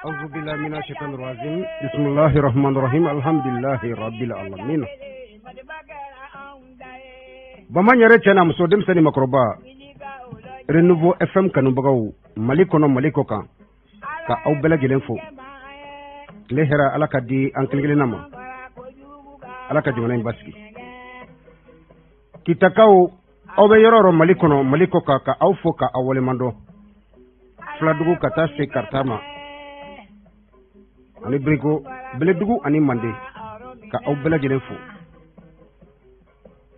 Auzu billahi mina shaitanir rajim. Bismillahir rahmanir rahim. Alhamdulillahi rabbil alamin. Bamaɲɛrɛ cɛ n'a muso, denmisɛn ni makɔrɔba, Renouveau FM kanubagaw Mali kɔnɔ, Mali kɔ kan, ka aw bɛɛ lajɛlen fo. Tile hɛrɛ Ala ka di an kelen kelenna ma. Ala ka jamana in basigi. Kitakaw, aw bɛ yɔrɔ yɔrɔ Mali kɔnɔ, Mali kɔ kan, ka aw fo ka aw waleɲuman dɔn. Filadugu ka taa se Karata ma ani Biriko, Beledugu ani Mande, ka aw bɛɛ lajɛlen fo.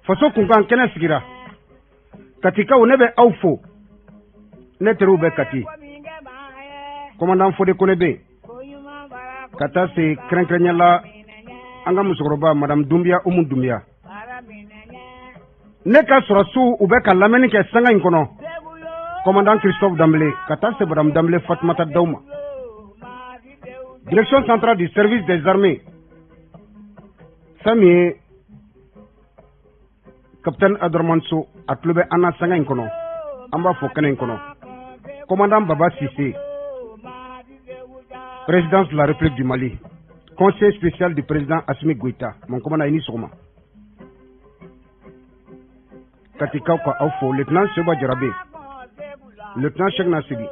Faso kunkan kɛnɛ sigira. Katikaw, ne bɛ aw fo. Ne teriw bɛ Kati, commandant Fode Kone bɛ yen, ka taa se kɛrɛnkɛrɛnya la an ka musokɔrɔba madame Dunbiya, Umu Dunbiya. Ne ka sɔrɔsiw, u bɛ ka lamɛnni kɛ sanga in kɔnɔ. Commandant Christophe Danbele ka taa se madame Danbele Fatumata Daw ma, direction centrale du service des armées, fɛn min ye capitaine Abdramane So, a tulo bɛ an na sanga in kɔnɔ, an b'a fɔ kɛnɛ in kɔnɔ. Commandant Baba Cissé, présidence de la République du Mali, conseiller spécial du président Assimi Goïta, mon commandant, i ni sɔgɔma. Katikaw, ka aw fo. Lieutenant Seba Jarabe, lieutenant Cheikh Nasibi,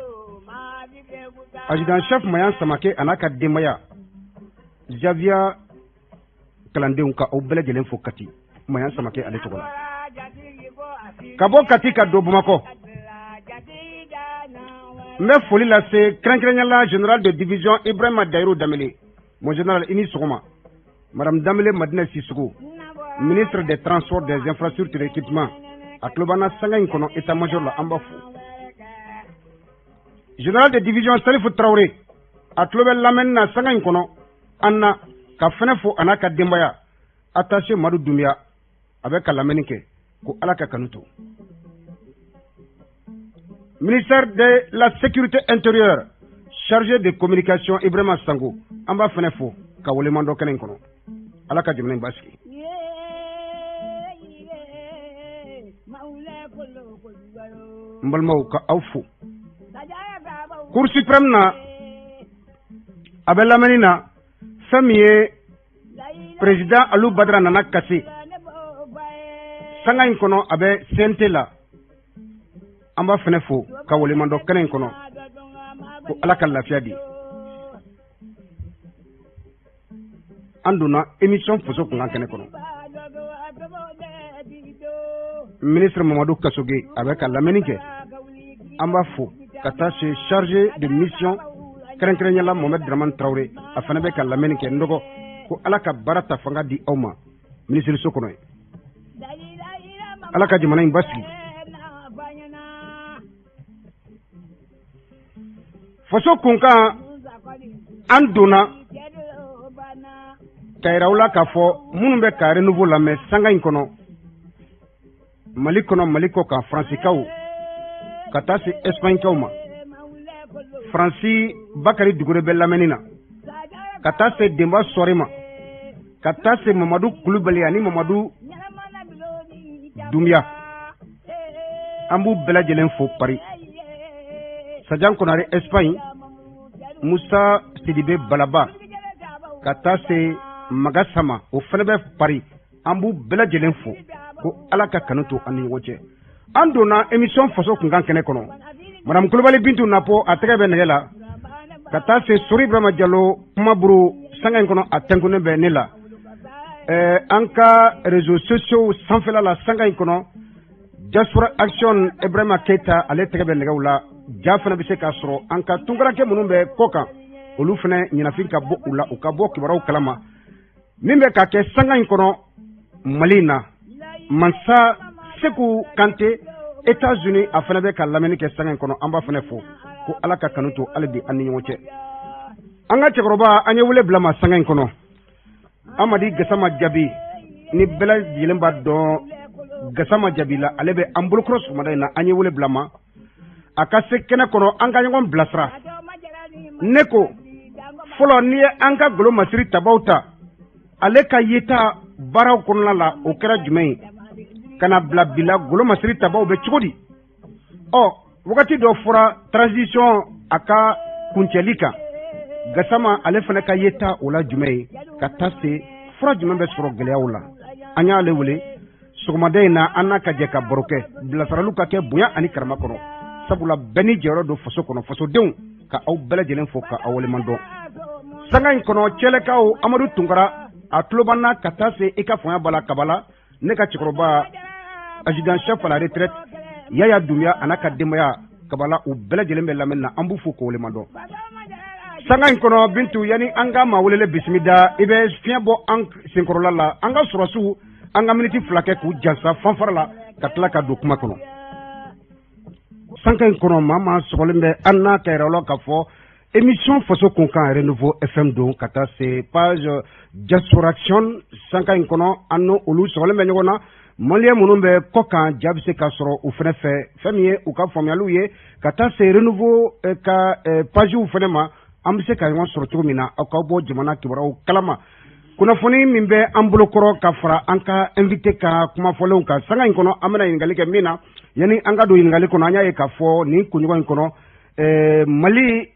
adjudant chef Mayan Samake a n'a ka denbaya, Zavia kalandenw, ka aw bɛɛ lajɛlen fo Kati, Mayan Samake ale tɔgɔ la. Ka bɔ Kati ka don Bamakɔ, n bɛ foli lase kɛrɛnkɛrɛnya la général de division Ibrahima Dayiru Danbele. Mon général, i ni sɔgɔma. Madame Danbele Madinɛ Sisoko, ministre des Transports, des Infrastructures et Équipements, a tulo b'an na sanga in kɔnɔ état major la, an b'a fo. Général de division Salifu Tarawele, a tulo bɛ lamɛnni na sanga in kɔnɔ an na, ka fɛnɛ fo a n'a ka denbaya. Attaché Madu Dunbiya, a bɛ ka lamɛnni kɛ, ko Ala ka kanu to. Ministère de la Sécurité intérieure, chargé de communication Ibrahima Sango, an b'a fɛnɛ fo ka waleɲuman dɔn kɛnɛ in kɔnɔ. Ala ka jamana in basigi. N balimaw, ka aw fo. Cour suprême na, a bɛ lamɛnni na, fɛn min ye président Alu Badara Nana Kase, sanga in kɔnɔ a bɛ CNT la, an b'a fɛnɛ fo ka waleɲuman dɔn kɛnɛ in kɔnɔ, ko Ala ka lafiya di. An donna émission Faso Kunkan kɛnɛ kɔnɔ. Ministre Mamadu Kasoge, a bɛ ka lamɛnni kɛ, an b'a fo, ka taa se chargé de mission kɛrɛnkɛrɛnya la Mohamed Dramane Traoré, a fana bɛ ka lamɛnni kɛ. N dɔgɔ, ko Ala ka baara ta fanga di aw ma minisiriso kɔnɔ ye. Ala ka jamana in basigi. Faso Kunkan, an donna ka yira aw la k'a fɔ minnu bɛ ka Renouveau lamɛn sanga in kɔnɔ Mali kɔnɔ, Mali kɔ kan, Faransikaw ka taa se Espagnekaw ma, Faransi Bakari Dugure bɛ lamɛnni na, ka taa se Denba Sɔri ma, ka taa se Mamadu Kulubali ani Mamadu Dunbiya, an b'u bɛɛ lajɛlen fo Paris. Sajan Konare Espagne, Musa Sidibe Balaba, ka taa se Maga Sama, o fana bɛ Paris, an b'u bɛɛ lajɛlen fo, ko Ala ka kanu to an ni ɲɔgɔn cɛ. An donna émission Faso Kunkan kɛnɛ kɔnɔ. Madame Kulubali Bintu Napo, a tɛgɛ bɛ nɛgɛ la, ka taa se Sori Ibrahima Jalo kumaburu, sanga in kɔnɔ a tɛnkunnen bɛ ne la. An ka réseaux sociaux sanfɛla la sanga in kɔnɔ, Diaspora Action Ibrahima Keita, ale tɛgɛ bɛ nɛgɛw la. Ja fana bɛ se k'a sɔrɔ an ka tunkaranke minnu bɛ kɔ kan, olu fana ɲɛnafin ka bɔ u la, u ka bɔ kibaruyaw kalama min bɛ ka kɛ sanga in kɔnɔ Mali in na. Mansa Seku Kante États-Unis, a fana bɛ ka lamɛnni kɛ sanga in kɔnɔ, an b'a fana fo, ko Ala ka kanu to hali bi an ni ɲɔgɔn cɛ. An ka cɛkɔrɔba, an ye wele bila ma sanga in kɔnɔ, Amadi Gasama Jabi, ni bɛɛ lajɛlen b'a dɔn Gasama Jabi la, ale bɛ an bolokɔrɔ sɔgɔmada in na. An ye wele bila ma a ka se kɛnɛ kɔnɔ, an ka ɲɔgɔn bilasira. Ne ko fɔlɔ, n'i ye an ka golo masiri tabaw ta, ale ka yeta baaraw kɔnɔna la, o kɛra jumɛn ye ka na bila bi la? Golo masiri tabaw bɛ cogo di? Ɔ, wagati dɔ fɔra transition a ka kuncɛli kan. Gasama ale fana ka yeta o la jumɛn ye, ka taa se fura jumɛn bɛ sɔrɔ gɛlɛyaw la. An y'ale wele sɔgɔmada in na, an n'a ka jɛ ka baro kɛ, bilasiraliw ka kɛ bonya ani karama kɔnɔ, sabula bɛɛ ni jɔyɔrɔ don faso kɔnɔ. Fasodenw, ka aw bɛɛ lajɛlen fo ka aw waleɲuman dɔn. Sanga in kɔnɔ, cɛlɛkaw Amadu Tunkara a tulo b'an na, ka taa se i ka fanga bala kabala, ne ka cɛkɔrɔba adjudant chef à la retraite Yaya Dunbiya a n'a ka denbaya kabala, u bɛɛ lajɛlen bɛ lamɛnni na. An b'u fo k'o waleɲuman dɔn. Sanga in kɔnɔ, Bintu, yanni an ka maa welele bisimila, i bɛ fiɲɛ bɔ an senkɔrɔla la, an ka sɔrɔsiw, an ka miniti 2 kɛ k'u jansa fanfara la, ka tila ka don kuma kɔnɔ. Sanga in kɔnɔ, maa maa sɔgɔlen bɛ an n'a ka yɛrɛ la k'a fɔ émission Faso Kunkan, Renouveau FM don, ka taa se page Diaspora Action. Sanga in kɔnɔ, an n'o olu sɔgɔlen bɛ ɲɔgɔn na. Maliyɛn minnu bɛ kɔ kan, ja bɛ se ka sɔrɔ u fɛnɛ fɛ, fɛn min ye u ka faamuyaliw ye, ka taa se Renouveau ka pagew fɛnɛ ma, an bɛ se ka ɲɔgɔn sɔrɔ cogo min na, aw k'aw bɔ jamana kibaruyaw kalama. Kunnafoni min bɛ an bolokɔrɔ ka fara an ka invité ka kumafɔlenw kan sanga in kɔnɔ, an bɛna ɲininkali kɛ min na. Yanni an ka don ɲininkali kɔnɔ, an y'a ye k'a fɔ nin kunɲɔgɔn in kɔnɔ, Mali,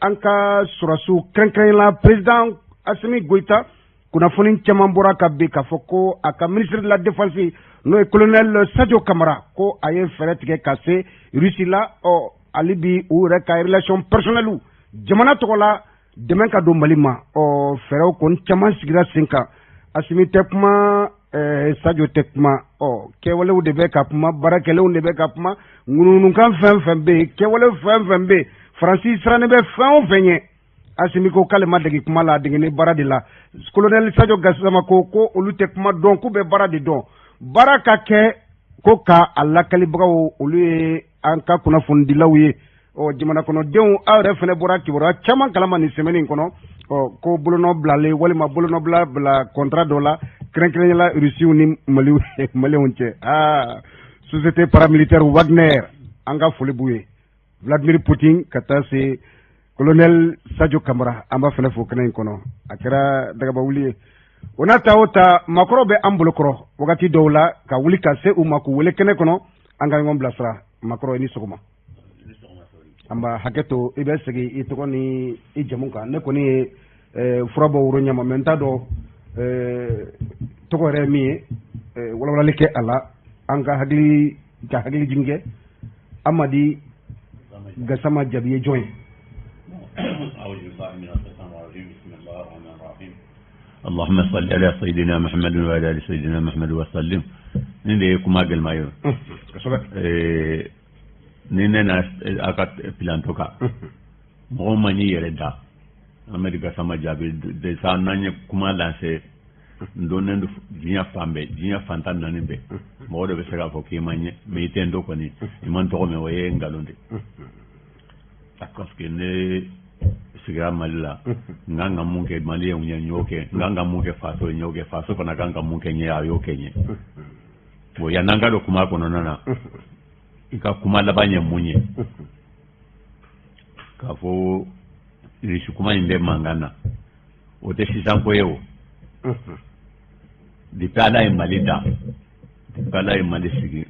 an ka sɔrɔsiw, kɛrɛnkɛrɛnnenya président Assimi Goïta, kunnafoni caman bɔra ka bin k'a fɔ ko a ka ministre de la Défense, n'o ye colonel Sadio Camara, ko a ye fɛɛrɛ tigɛ ka se Russie la. Ɔ hali bi u yɛrɛ ka relation personnelle, jamana tɔgɔ la dɛmɛ ka don Mali ma. Ɔ fɛɛrɛw kɔni caman sigira sen kan. Assimi tɛ kuma, Sadio tɛ kuma, ɔ kɛwalew de bɛ ka kuma, baarakɛlenw de bɛ ka kuma, ŋunuŋunukan fɛn fɛn bɛ yen, kɛwale fɛn fɛn bɛ yen, Faransi sirannen bɛ fɛn o fɛn ɲɛ. Assimi ko k'ale ma dege kuma la, a degenen baara de la. Colonel Sadio Gassama ko ko olu tɛ kuma dɔn, k'u bɛ baara de dɔn. Baara ka kɛ ko ka a lakalibagaw, olu ye an ka kunnafonidilaw ye. Ɔ jamana kɔnɔdenw, aw yɛrɛ fana bɔra kibaruya caman kalama nin semaine in kɔnɔ. Ɔ ko bolonɔ bilalen walima bolonɔ bila bila contrat dɔ la, kɛrɛnkɛrɛnnenya la Rusiw ni Maliyɛnw cɛ. Aa, société paramilitaire Wagner, an ka foli b'u ye. Vladimir Poutine ka taa se colonel Sadio Camara, an b'a fana fo kɛnɛ in kɔnɔ. A kɛra dagaba wuli ye. O n'a ta o ta, maakɔrɔw bɛ an bolokɔrɔ wagati dɔw la, ka wuli ka se u ma, k'u wele kɛnɛ kɔnɔ, an ka ɲɔgɔn bilasira. Maakɔrɔ, i ni sɔgɔma. An b'a hakɛ to, i bɛ segin i tɔgɔ ni i jamu kan. Ne kɔni ye fura bɔ woro ɲɛma, mɛ n t'a dɔn tɔgɔ yɛrɛ ye min ye. Walawalali kɛ a la, an ka hakili ka hakili jigin kɛ. Amadi Gasama Jabi ye jɔn ye? أعوذ بالله من الشيطان الرجيم، بسم الله الرحمن الرحيم، اللهم صل على سيدنا محمد وعلى ال سيدنا محمد وسلم. Nin de ye kuma gɛlɛma ye. Ni ne na a ka plateau kan, mɔgɔ man n'i yɛrɛ da Amadu Gasama Jaabi de sa. N'an ye kuma lase, n donnen don diɲɛ fan bɛɛ, diɲɛ fan 14 bɛɛ. Mɔgɔ dɔ bɛ se k'a fɔ k'i ma ɲɛ, mais i tɛ n dɔn kɔni, i ma n tɔgɔ mɛn, o ye nkalon de, parce que ne sigira Mali la. N kan ka mun kɛ Maliyɛnw ye, n y'o kɛ. N kan ka mun kɛ faso ye, n y'o kɛ. Faso fana kan ka mun kɛ n ye, a y'o kɛ n ye. Bon, yan'an ka don kuma kɔnɔna na, i ka kuma laban ye mun ye? K'a fɔ Irisi kuma in bɛ mankan na, o tɛ sisan ko ye. O depuis Ala ye Mali da, depuis Ala ye Mali sigi,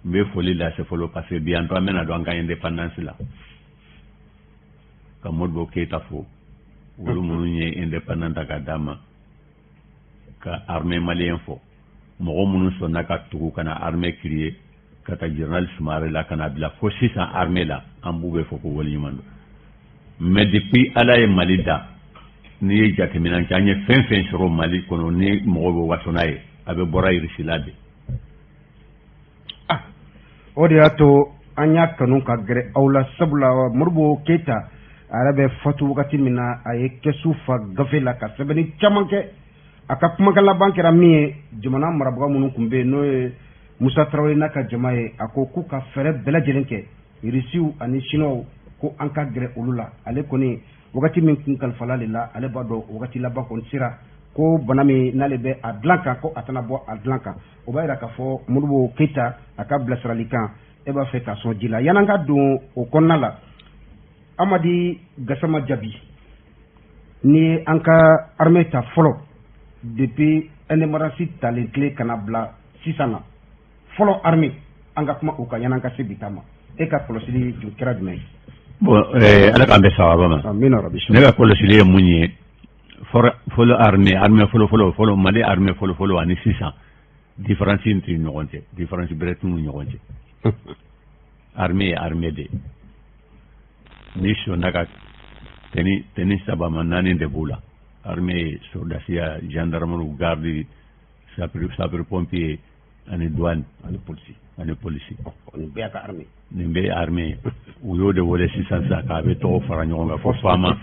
n bɛ foli lase fɔlɔ, parce que bientôt an bɛna don an ka indépendance la, ka Modibo Keyita fo, olu minnu ye indépendant ta ka d'a ma, ka armée malien fɔ, mɔgɔ minnu sɔnna ka tugu ka na armée créer, ka taa général Sumare la, ka na bila fo sisan armée la, an b'u bɛ fɔ ko waleɲuman don. Mais depuis Ala ye Mali da, n'i ye jateminɛ kɛ, an ye fɛn fɛn sɔrɔ Mali kɔnɔ ni mɔgɔ bɛ waso n'a ye, a bɛ bɔra Irisi la de. Ah, o de y'a to an y'a kanu ka gɛrɛ aw la, sabula Modibo Keyita, a yɛrɛ bɛ fatu wagati min na, a ye kɛsu fa gafe la ka sɛbɛnni caman kɛ. A ka kumakan laban kɛra min ye, jamana marabaga minnu tun bɛ yen, n'o ye Musa Tarawele n'a ka jama ye, a ko k'u ka fɛɛrɛ bɛɛ lajɛlen kɛ, Irisiw ani Siniwaw, ko an ka gɛrɛ olu la. Ale kɔni, wagati min kun kalifala ale la, ale b'a dɔn wagati laban kɔni sera, ko bana min n'ale bɛ a dilan kan, ko a tɛna bɔ a dilan kan. O b'a yira k'a fɔ Modibo Keyita, a ka bilasiralikan, e b'a fɛ ka sɔn ji la. Yan'an ka don o kɔnɔna la, Amadi Gasama Jabi, ni ye an ka armée ta fɔlɔ, depuis indépendance talen tile ka na bila sisan na, fɔlɔ armée, an ka kuma o kan yan'an ka se bi ta ma, e ka kɔlɔsili jun kɛra jumɛn ye? Bon, Ala k'an bɛn sababa ma. Amina rabi. Ne ka kɔlɔsili ye mun ye? Fɔlɔ armée fɔlɔ fɔlɔ fɔlɔ, Mali armée fɔlɔ fɔlɔ ani sisan, différence tɛ ɲɔgɔn cɛ, différence bɛrɛ t'u ni ɲɔgɔn cɛ. Armée ye armée de ye. N'i sɔnna ka tenue saba ma, naani de b'u la. Armée ye sɔrɔdasiya, gendarmerie, garde, sapeur pompier ani douane. Ani polisi. Ani polisi. Nin bɛɛ y'a ka armée. Nin bɛɛ ye armée ye. U y'o de wele sisan sisan k'a bɛ tɔgɔ fara ɲɔgɔn kan fo FAMa.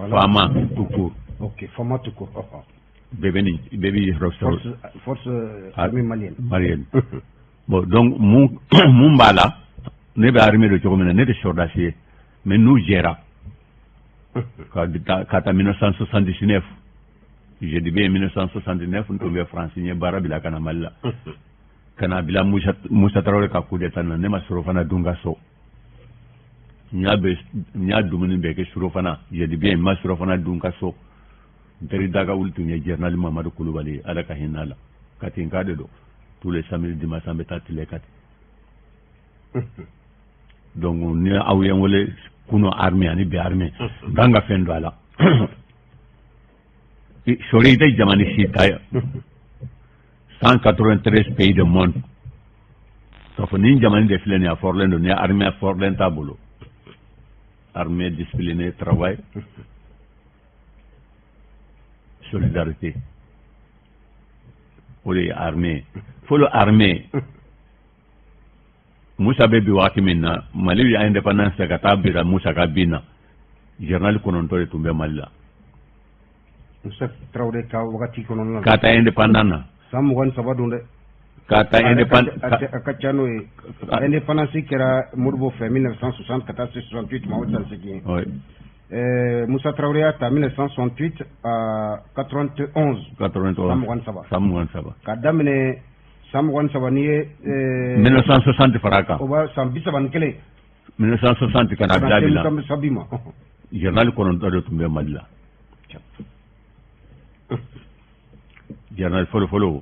FAMa tout court. Ok, FAMa tout court. Bɛɛ bɛ nin, bɛɛ b'i yɔrɔ sɔrɔ. Force armée malienne. Malienne. Bon, donc mun b'a la? Ne bɛ armée don cogo min na, ne tɛ sɔrɔdasi ye, mais n'u jɛra ka taa 1979, je dis bien 1979, n tun bɛ France, n ye baara bila ka na Mali la, ka na bila Musa Tarawele ka coup d'état na. Ne ma surɔfana dun ka so. N y'a bɛ, n y'a dumuni bɛɛ kɛ surɔfana. Je dis bien, n ma surɔfana dun ka so. N teri daga wuli tun ye général Mamadu Kulubali ye, Ala ka hinɛ a la. Katinka de don. Tous les samedis, dimanche, an bɛ taa tile Kati. Donc ni aw ye n wele kunun armée ani bi armée, n kan ka fɛn don a la. Sori, i tɛ jamana si ta ye, 193 pays du monde, k'a fɔ nin jamana de filɛ nin ye, a fɔrilen don, ni armée fɔrilen t'a bolo. Armée disciplinée, travail, solidarité, o de ye armée fɔlɔ. Armée Musa bɛ bi waati min na, Mali ye indépendance ka taa bila Musa ka bin na, général 9 de tun bɛ Mali la. Musa Tarawele ka wagati kɔnɔna na. Ka taa indépendant na. San 23 don dɛ. Ka taa indépendant. A ka ca n'o ye. Indépendance kɛra Modibo fɛ 1960 ka taa se 68 ma, o san 8 ye. Musa Tarawele y'a ta 1968 à 91. 91. San 23. San 23. Ka daminɛ san 23, n'i ye 1960 fara a kan. O b'a san 31. 1960 ka na bila bi la. Musa bi ma. Général 9 de tun bɛ Mali la. Général fɔlɔ fɔlɔ,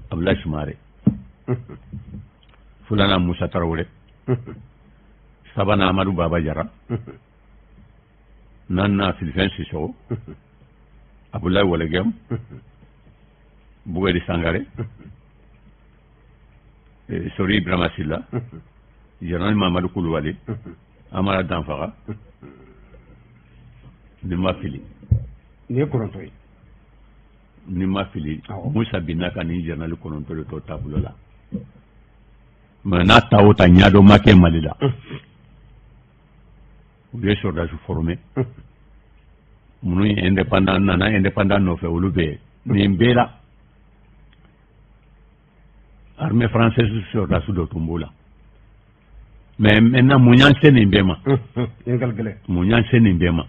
Abdoulaye Sumare. Filanan, Musa Tarawele. Sabanan, Amadu Baba Jara. Naaninan, Filifɛn Sisɔgɔ, Abdoulaye Walegɛm, Bugɛri Sangare, Sori Ibrahima Silla, Général Mamadu Kulubali, Amara Danfaga, ni ma fili. Nin ye 9 ye. Ni ma fili, Musa binna ka nin général 9 de to taabolo la. Mais n'a ta o ta, ɲadɔ ma kɛ Mali la. U ye sɔrɔdasi formé minnu ye indépendant nana indépendant nɔfɛ, olu bɛ yen. Nin bɛɛ la, armée française sɔrɔdasi dɔ tun b'o la. Mais maintenant, mun y'an se nin bɛɛ ma? Ɲininkali gɛlɛn. Mun y'an se nin bɛɛ ma?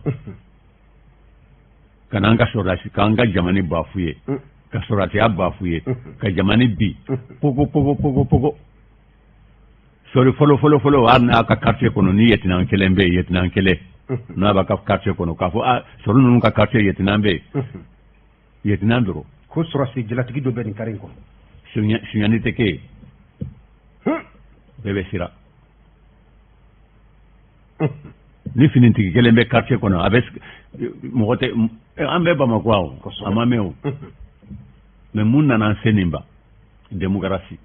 Ka n'an ka sɔrɔdasi, k'an ka jamana bafu ye, ka sɔrɔdasiya bafu ye, ka jamana bi pogo pogo pogo pogo. Sori, fɔlɔ fɔlɔ fɔlɔ, hali n'a ka quartier kɔnɔ, ni yɛtɛnan kelen bɛ yen, yɛtɛnan kelen n'a b'a ka quartier kɔnɔ, k'a fɔ a sɔrɔ ninnu ka quartier yɛtɛnan bɛ yen, yɛtɛnan dɔrɔn. Ko sɔrɔsi jalatigi dɔ bɛ nin carré in kɔnɔ. Suɲɛni tɛ kɛ yen, bɛɛ bɛ siran. Ni finitigi kelen bɛ quartier kɔnɔ, a bɛ mɔgɔ tɛ. An bɛ Bamakɔ o, a ma mɛn o. Mais mun nana an se nin ba? Démocratie.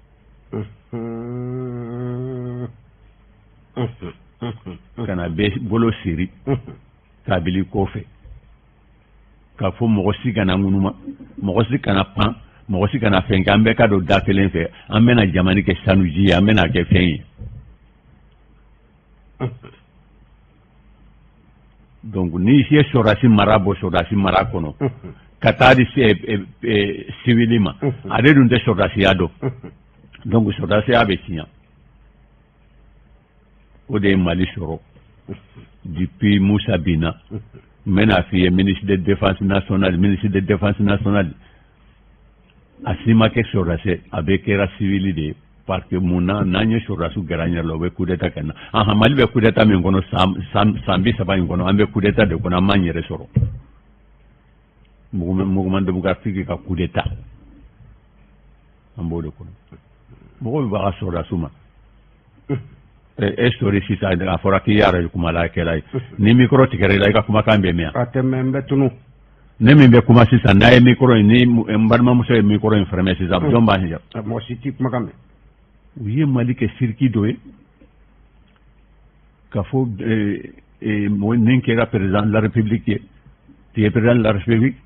Ka na bɛɛ bolo siri k'a bili kɔfɛ, k'a fɔ mɔgɔ si kana ŋunuma, mɔgɔ si kana pan, mɔgɔ si kana fɛn kɛ, an bɛɛ ka don da kelen fɛ, an bɛna jamana kɛ sanuji ye, an bɛna kɛ fɛn ye. Donc n'i ye sɔrɔdasi mara bɔ sɔrɔdasi mara kɔnɔ ka taa di civil ma, ale dun tɛ sɔrɔdasiya dɔn, donc sɔrɔdasiya bɛ tiɲɛ. O de ye Mali sɔrɔ depuis Musa binna. N bɛna f'i ye, ministre de défense nationale, ministre de défense nationale, a si ma kɛ sɔrɔdasi, a bɛɛ kɛra civil de ye. Parce que mun na? N'an ye sɔrɔdasiw gɛrɛ an yɛrɛ la, u bɛ coup d'état kɛ na. Ahan, Mali bɛ coup d'état min kɔnɔ san 30 in kɔnɔ, an bɛ coup d'état de kɔnɔ, an m'an yɛrɛ sɔrɔ. Mouvement démocratique ka coup d'état, an b'o de kɔnɔ. Mɔgɔw bɛ baga sɔrɔdasiw ma. E sori sisan, a fɔra k'i ye arajo kumalakɛla ye, ni micro tigɛra i la, i ka kumakan bɛ mɛn? A tɛ mɛn, n bɛ tunu. Ne min bɛ kuma sisan, n'a ye micro in, ni n balimamuso ye micro in fermer sisan, jɔn b'a ɲɛ? Mɔgɔ si t'i kumakan mɛn. U ye Mali kɛ cirque dɔ ye k'a fɔ mɔgɔ nin kɛra président de la République ye. Tu es président de la République,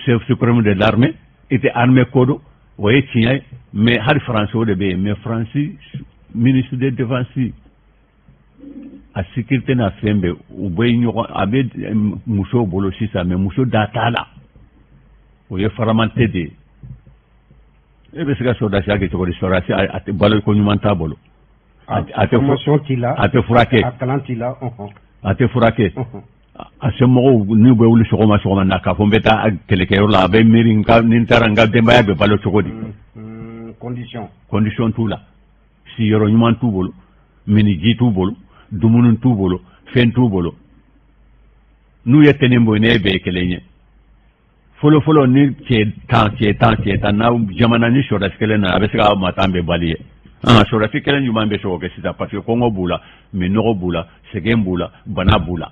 chef suprême de l'armée, i tɛ armée ko dɔn, o ye tiɲɛ ye. Mais hali Faransi, o de bɛ yen. Mais Faransi ministre de défense, a sécurité n'a fɛn bɛɛ, u bɛ ɲɔgɔn, a bɛ musow bolo sisan, mais muso da t'a la. O ye faramante de ye. E bɛ se ka sɔrɔdasiya kɛ cogo di? Sɔrɔdasi a tɛ balo ko ɲuman t'a bolo. A tɛ formation t'i la. A tɛ furakɛ. A kalan t'i la. A tɛ furakɛ. A somɔgɔw n'u bɛ wuli sɔgɔma sɔgɔma na k'a fɔ n bɛ taa kɛlɛkɛyɔrɔ la, a bɛ miiri ni n taara, n ka denbaya bɛ balo cogo di? Condition. Condition t'u la, siyɔrɔ ɲuman t'u bolo, miniji t'u bolo, dumuni t'u bolo, fɛn t'u bolo. N'u ye tɛnɛ bɔ, ne bɛɛ ye kelen ye. Fɔlɔ fɔlɔ, ni cɛ 10, cɛ 10, cɛ 10 n'a jamana ni sɔrɔdasi kelen na, a bɛ se ka maa 10 bɛɛ bali ye. Sɔrɔdasi kelen ɲuman bɛ se k'o kɛ sisan, parce que kɔngɔ b'u la, minnɔgɔ b'u la, sɛgɛn b'u la, bana b'u la.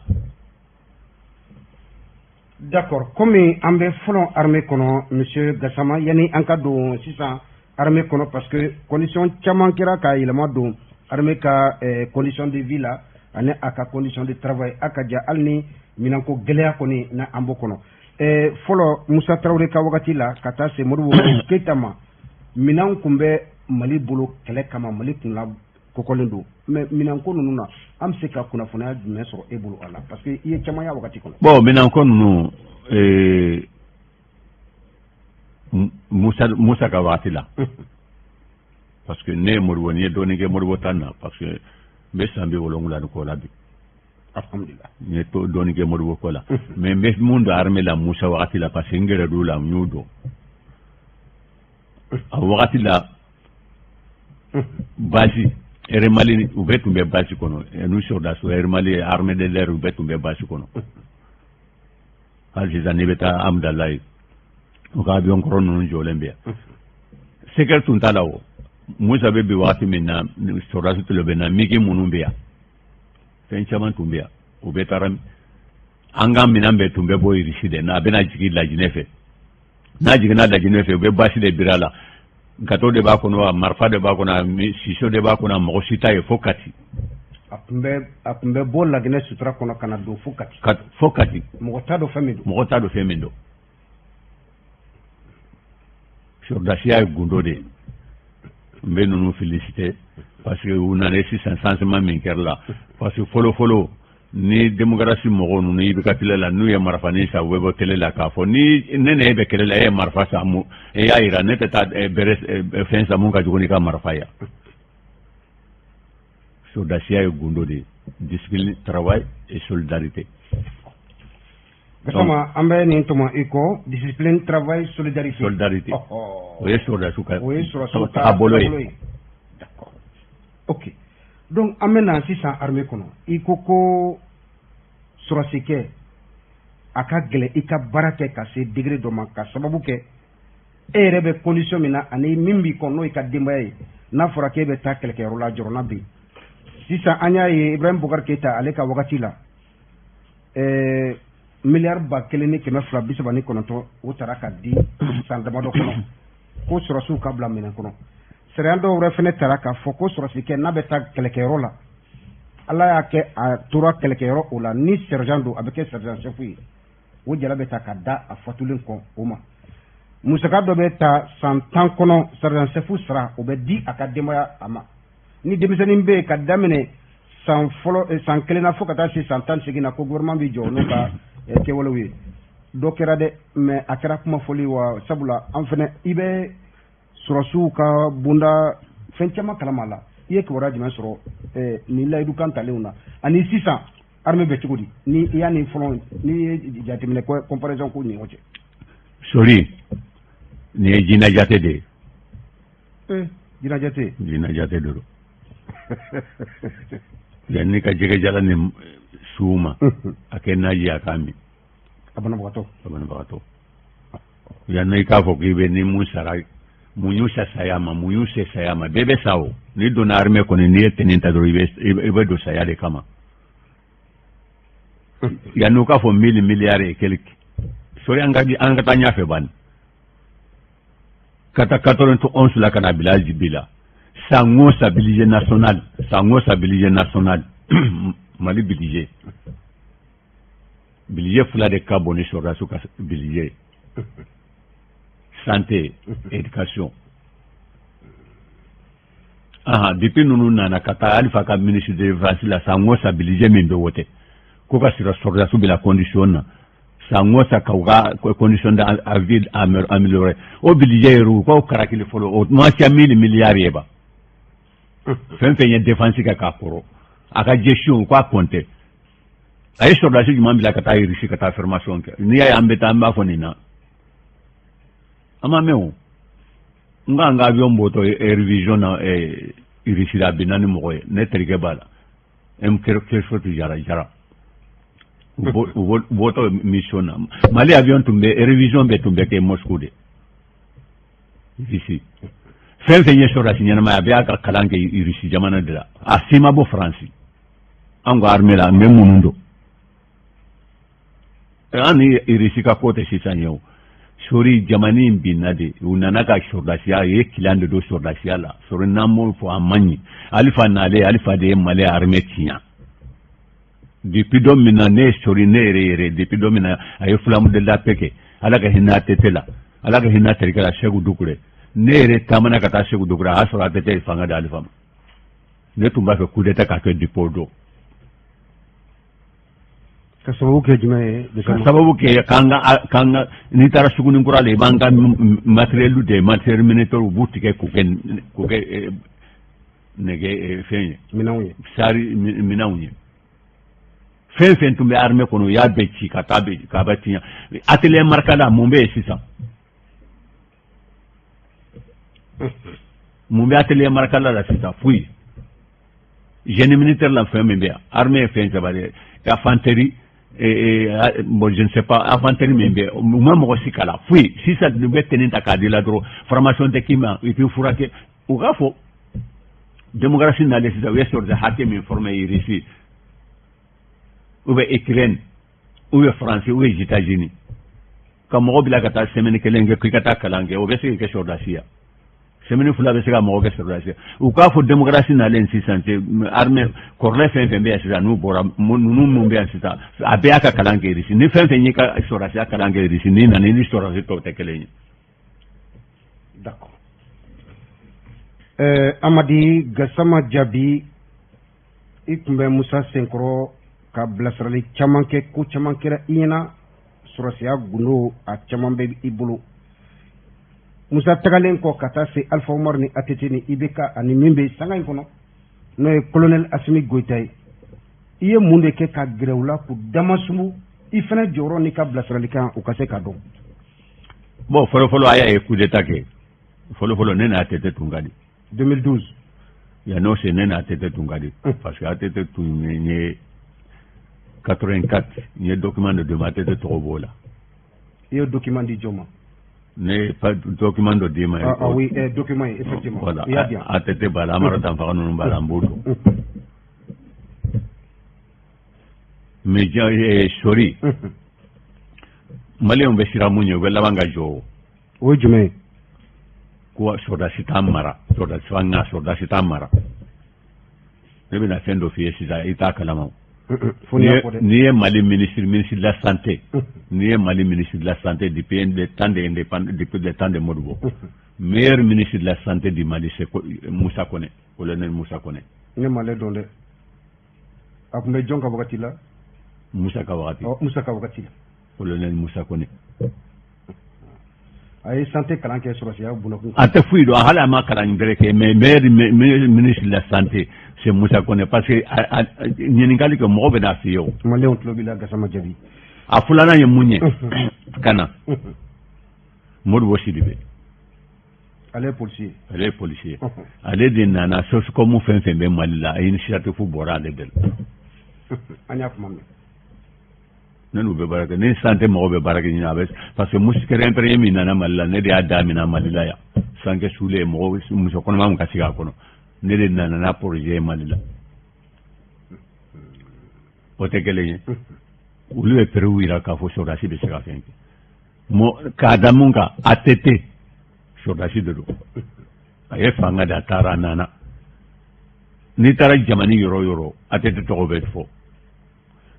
D'accord. Komi an bɛ fɔlɔ armée kɔnɔ, monsieur Gassama, yanni an ka don sisan armée kɔnɔ, parce que condition caman kɛra ka yɛlɛma don armée ka condition de vie la ani a ka condition de travail, a ka ja hali ni minɛnko gɛlɛya kɔni na an b'o kɔnɔ. Fɔlɔ, Musa Tarawele ka wagati la ka taa se Modibo Keyita ma, minɛnw tun bɛ Mali bolo kɛlɛ kama, Mali tun la kɔkɔlen don. Mais minɛnko ninnu na, an bɛ se ka kunnafoniya jumɛn sɔrɔ e bolo a la? Parce que i ye caman y'a wagati kɔnɔ. Bon, minɛnko ninnu, Musa ka wagati la, parce que ne ye Modibo, n ye dɔɔnin kɛ Modibo tan na, parce que n bɛ san 70 ni kɔ la bi. Alhamdulillah. N ye dɔɔnin kɛ Modibo ko la, mais n bɛ mun dɔn armée la Musa wagati la, parce que n gɛrɛ l'u la, n y'u dɔn a wagati la. Base Air Mali, u bɛɛ tun bɛ base kɔnɔ, n'u sɔrɔdasiw Air Mali, armée de l'air, u bɛɛ tun bɛ base kɔnɔ. Hali sisan, n'i bɛ taa Amudalayi, u ka avion kɔrɔ ninnu jɔlen bɛ yan. Secret tun t'a la. O Musa bɛ bi wagati min na, sɔrɔdasi tulo bɛ na, MiG minnu bɛ yan, fɛn caman tun bɛ yan, u bɛɛ taara. An ka minɛn bɛɛ tun bɛ bɔ Irisi de, n'a bɛna jigin Lajinɛ fɛ. N'a jiginna Lajinɛ fɛ, u bɛ basi de biri a la. Gâteau de b'a kɔnɔ, marifa de b'a kɔnɔ, siso de b'a kɔnɔ, mɔgɔ si t'a ye fo Kati. A tun bɛ bɔ Laginɛ sutura kɔnɔ ka na don fo Kati. Fo Kati. Mɔgɔ t'a dɔn fɛn min don. Mɔgɔ t'a dɔn fɛn min don. Sɔrɔdasiya ye gundo de ye. N bɛ ninnu féliciter parce que u nana sisan, changement min kɛra la, parce que fɔlɔ fɔlɔ, ni démocratie mɔgɔw ninnu, i bɛ ka télé la, n'u ye marifanin san, u bɛ bɔ télé la k'a fɔ ni ne ni e bɛ kɛlɛ la, e ye marifa san mun, e y'a yira ne tɛ taa bɛrɛ fɛn san mun ka jugu n'i ka marifa ye. Sɔrɔdasiya ye gundo de ye: discipline, travail et solidarité. Gassama, an bɛ nin tɔmɔ i kɔ: discipline, travail, solidarité. Solidarité, o ye sɔrɔdasiw ka o ye sɔrɔdasiw ka taabolo ye. D'accord, ok. Donc an bɛ na sisan armée kɔnɔ. I ko ko sɔrɔdasikɛ a ka gɛlɛn i ka baara kɛ ka se degré dɔ ma, ka sababu kɛ e yɛrɛ bɛ condition min na ani min b'i kɔ, n'o y'i ka denbaya ye. N'a fɔra k'e bɛ taa kɛlɛkɛyɔrɔ la, jɔrɔna bɛ yen. Sisan an y'a ye Ibrahim Boubacar Keïta, ale ka wagati la, miliyari 1239, o taara ka di san damadɔ kɔnɔ ko sɔrɔdasiw ka bila minɛn kɔnɔ. Sariya dɔw wɛrɛ fɛnɛ tara k'a fɔ ko sɔrɔdasikɛ n'a bɛ taa kɛlɛkɛyɔrɔ la, Ala y'a kɛ a tora kɛlɛkɛyɔrɔ o la, ni sergent don, a bɛ kɛ sergent chef ye, o jala bɛ ta ka da a fatulen kɔ o ma. Musaka dɔ bɛ ta san 10 kɔnɔ, sergent chef sara, o bɛ di a ka denbaya a ma. Ni denmisɛnnin bɛ yen ka daminɛ san fɔlɔ, san kelen na fo ka taa se san 18 na, ko gouvernement bɛ jɔ n'o ka kɛwalew ye. Dɔ kɛra dɛ, mais a kɛra kuma fɔli wa. Sabula an fɛnɛ, i bɛ sɔrɔdasiw ka bonda fɛn caman kalama a la. I ye kibaruya jumɛn sɔrɔ nin layidukan talenw na ani sisan armée bɛ cogo di, ni i y'a ni fɔlɔ n'i ye jateminɛ, comparaison k'u ni ɲɔgɔn cɛ? Sori, nin ye jinɛjate de ye. Jinɛjate? Jinɛjate de don. Yanni ka jɛgɛjala ni su ma, a kɛ naji, a k'a min. A banabagatɔ. A banabagatɔ. Yanni i k'a fɔ k'i bɛ ni mun sara Mun y'u se saya ma? Mun y'u se saya ma? Bɛɛ bɛ sa o. N'i donna armée kɔni, n'i ye tenue ta dɔrɔn, i bɛ don saya de kama. Yanni u k'a fɔ 1000 milliards et quelque sori, an ka taa ɲɛfɛ bani ka taa 91 la ka na bila bi la. San o san, budget national, san o san, budget national Mali, budget fila de ka bon ni sɔrɔdasiw ka budget: santé, éducation. Aha, depuis ninnu nana ka taa Alifa ka ministre de défense la, san o san budget min bɛ wote ko ka sɔrɔ sɔrɔdasiw bila condition na, san o san ka u ka condition de vie améliorer, o budget yɛrɛ u k'o karakili fɔlɔ, o ma ca 1000 milliards ye ba. Fɛn fɛn ye défense kɛ k'a kɔrɔ, a ka gestion, u k'a compter. A ye sɔrɔdasi jumɛn bila ka taa Russie ka taa formation kɛ? N'i y'a ye an bɛ taa, an b'a fɔ nin na, an ma mɛn o. N ka an ka avion bɔtɔ révision na Russie la, a binna ni mɔgɔ ye. Ne terikɛ b'a la, M Kersoti Jara Jara, u bɔtɔ mission na, Mali avion tun bɛ révision bɛɛ tun bɛ kɛ Moscou de, Russie. Fɛn fɛn ye sɔrɔdasi ɲɛnama ye, a bɛ y'a ka kalan kɛ Russie jamana de la. A si ma bɔ Faransi. An ka armée la, an bɛ minnu dɔn, an ni Russie ka ko tɛ sisan ye o. Sori jamana in binna de, u nana ka sɔrɔdasiya ye kilan de don sɔrɔdasiya la. Sori, n'an m'o fɔ, a man ɲi. Alifa nalen, Alifa de ye Mali armée tiɲɛ. Depuis don min na ne ye sori, ne yɛrɛ yɛrɛ, depuis don min na a ye flamme de la paix kɛ, Ala ka hinɛ ATT la, Ala ka hinɛ terikɛ la, Segu Dukure, ne yɛrɛ taamana ka taa Segu Dukure, a y'a sɔrɔ ATT ye fanga di Alifa ma. Ne tun b'a fɛ coup d'état ka kɛ depuis o don. Ka sababu kɛ jumɛn ye? Ka sababu kɛ k'an ka n'i taara Sugunikura la, i b'an ka matériel de matériel militaire, u b'u tigɛ k'u kɛ nɛgɛ fɛn ye. Minɛnw ye. Sari minɛnw ye. Fɛn fɛn tun bɛ armée kɔnɔ, u y'a bɛɛ ci ka taa bɛɛ k'a bɛ tiɲɛ. Atelier Markala, mun bɛ yen sisan? Mun bɛ atelier Markala la sisan? Foyi. Génie militaire la, fɛn min bɛ yan, armée ye fɛn saba de ye: infanterie, bon, je ne sais pas, infanterie min bɛ, u ma mɔgɔ si kalan foyi. Sisan u bɛ tenue ta k'a di la dɔrɔn, formation tɛ k'i ma, i t'i furakɛ. U k'a fɔ démocratie nalen sisan, u ye sɔrɔdasi hakɛ min formé Russie ou bien Ukraine ou bien France ou bien États-Unis, ka mɔgɔ bila ka taa semaine kelen kɛ k'i ka taa kalan kɛ, o bɛ se ka kɛ sɔrɔdasi ya? Semaine 2 bɛ se ka mɔgɔ kɛ sɔrɔdasi? U k'a fɔ démocratie nalen sisan cɛ, armée kɔrɔlɛ fɛn fɛn bɛ yan sisan, n'u bɔra ninnu minnu bɛ yan sisan, a bɛɛ y'a ka kalan kɛ Russie. Ni fɛn fɛn y'i ka sɔrɔdasiya kalan kɛ Russie, n'i nana, i ni sɔrɔdasi tɔw tɛ kelen ye. D'accord. Amadi Gasama Jaabi, i tun bɛ Musa Senkɔrɔ ka bilasirali caman kɛ, ko caman kɛra i ɲɛna, sɔrɔsiya gundo a caman bɛ i bolo. Musa tagalen kɔ ka taa se Alifa Umaru ni ATT ni IBK ani min bɛ sanga in kɔnɔ, n'o ye colonel Asimi Goyita ye, i ye mun de kɛ ka gɛrɛ u la k'u damasumu i fana jɔyɔrɔ n'i ka bilasiralikan u ka se ka dɔn? Bon, fɔlɔ fɔlɔ, a y'a ye coup d'état kɛ fɔlɔ fɔlɔ, ne n'a ATT tun ka di. 2012. Yan'o se, ne n'a ATT tun ka di, parce que ATT tun ye 84, n ye document dɔ d'u ma, ATT tɔgɔ b'o la. I ye document di jɔn ma? Ne ye document dɔ d'i ma. Ah, ah oui, document ye, effectivement. Voilà. I y'a di yan. ATT b'a la, Amara Danfaga ninnu b'a la, n b'o dɔn. Mais ja sori, Maliyɛnw bɛ siran mun ɲɛ, u bɛ laban ka jɔ o. O ye jumɛn ye? Ko sɔrɔdasi t'an mara, sɔrɔdasi fanga, sɔrɔdasi t'an mara. Ne bɛna fɛn dɔ f'i ye sisan, i t'a kalama. Fo n'i y'a fɔ dɛ. N'i ye Mali ministre de la santé, n'i ye Mali ministre de la santé depuis le temps de indépendance, depuis le temps de Modibo, meilleur ministre de la santé du Mali, c'est Moussa Kone, colonel Moussa Kone. Ne m'ale dɔn dɛ. A tun bɛ jɔn ka wagati la? Moussa ka wagati. Ɔ, Musa ka wagati la. Colonel Moussa Kone. A ye santé kalan kɛ sɔrɔsiya bunakun. A tɛ foyi dɔn, hali a ma kalan bɛrɛ kɛ, mais meilleur ministre de la santé, c'est Moussa Kone, parce que ɲininkali kɛ, mɔgɔ bɛ n'a f'i ye o. Maliyɛnw tulo b'i la, Gasama Jaabi. A filanan ye mun ye? Ka na Modibo Sidibe. Ale ye policier ye. Ale ye policier ye. Ale de nana SOSCOM, fɛn fɛn bɛ Mali la, a initiative bɔra ale de la. An y'a kuma mɛn. Ne n'u bɛ baara kɛ, ne santé mɔgɔw bɛ baara kɛ ɲin a bɛ, parce que moustiquaire imprégné min nana Mali la, ne de y'a daminɛ Mali la yan. Sankɛ sule mɔgɔw, muso kɔnɔma min ka sigi a kɔnɔ, ne de nana n'a projet ye Mali la. O tɛ kelen ye. Olu ye preuve yira k'a fɔ sɔrɔdasi bɛ se ka fɛn kɛ. Mɔ k'a da mun kan, ATT sɔrɔdasi de don. A ye fanga da, a taara, a nana. N'i taara jamana yɔrɔ o yɔrɔ, ATT tɔgɔ bɛ fɔ.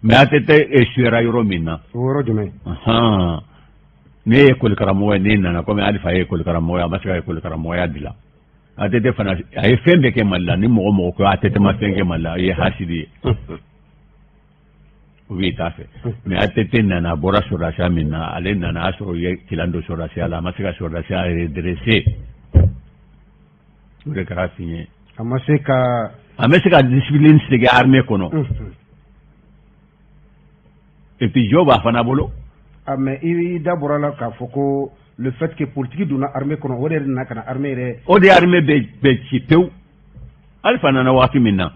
Mais ATT échouera yɔrɔ min na, O yɔrɔ jumɛn? Ne ye école karamɔgɔ ye, ne nana komi Alifa ye école karamɔgɔ ye, a ma se ka école karamɔgɔya dilan. ATT fana, a ye fɛn bɛɛ kɛ Mali la. Ni mɔgɔ mɔgɔ ko ATT ma fɛn kɛ Mali la, i ye hasidi ye ou bien i t'a fɛ. Mais ATT nana, a bɔra sɔrɔdasiya min na, ale nana a sɔrɔ u ye kilan don sɔrɔdasiya la, a ma se ka sɔrɔdasiya redresser. O de kɛra fiɲɛ ye. A ma se ka A bɛ se ka discipline segin armée kɔnɔ. Et puis jo b'a fana bolo. Ah, mais i da bɔra la k'a fɔ ko le fait que politique donna armée kɔnɔ, o de nana ka na armée yɛrɛ. O de armée bɛ ci pewu. Alifa nana waati min na,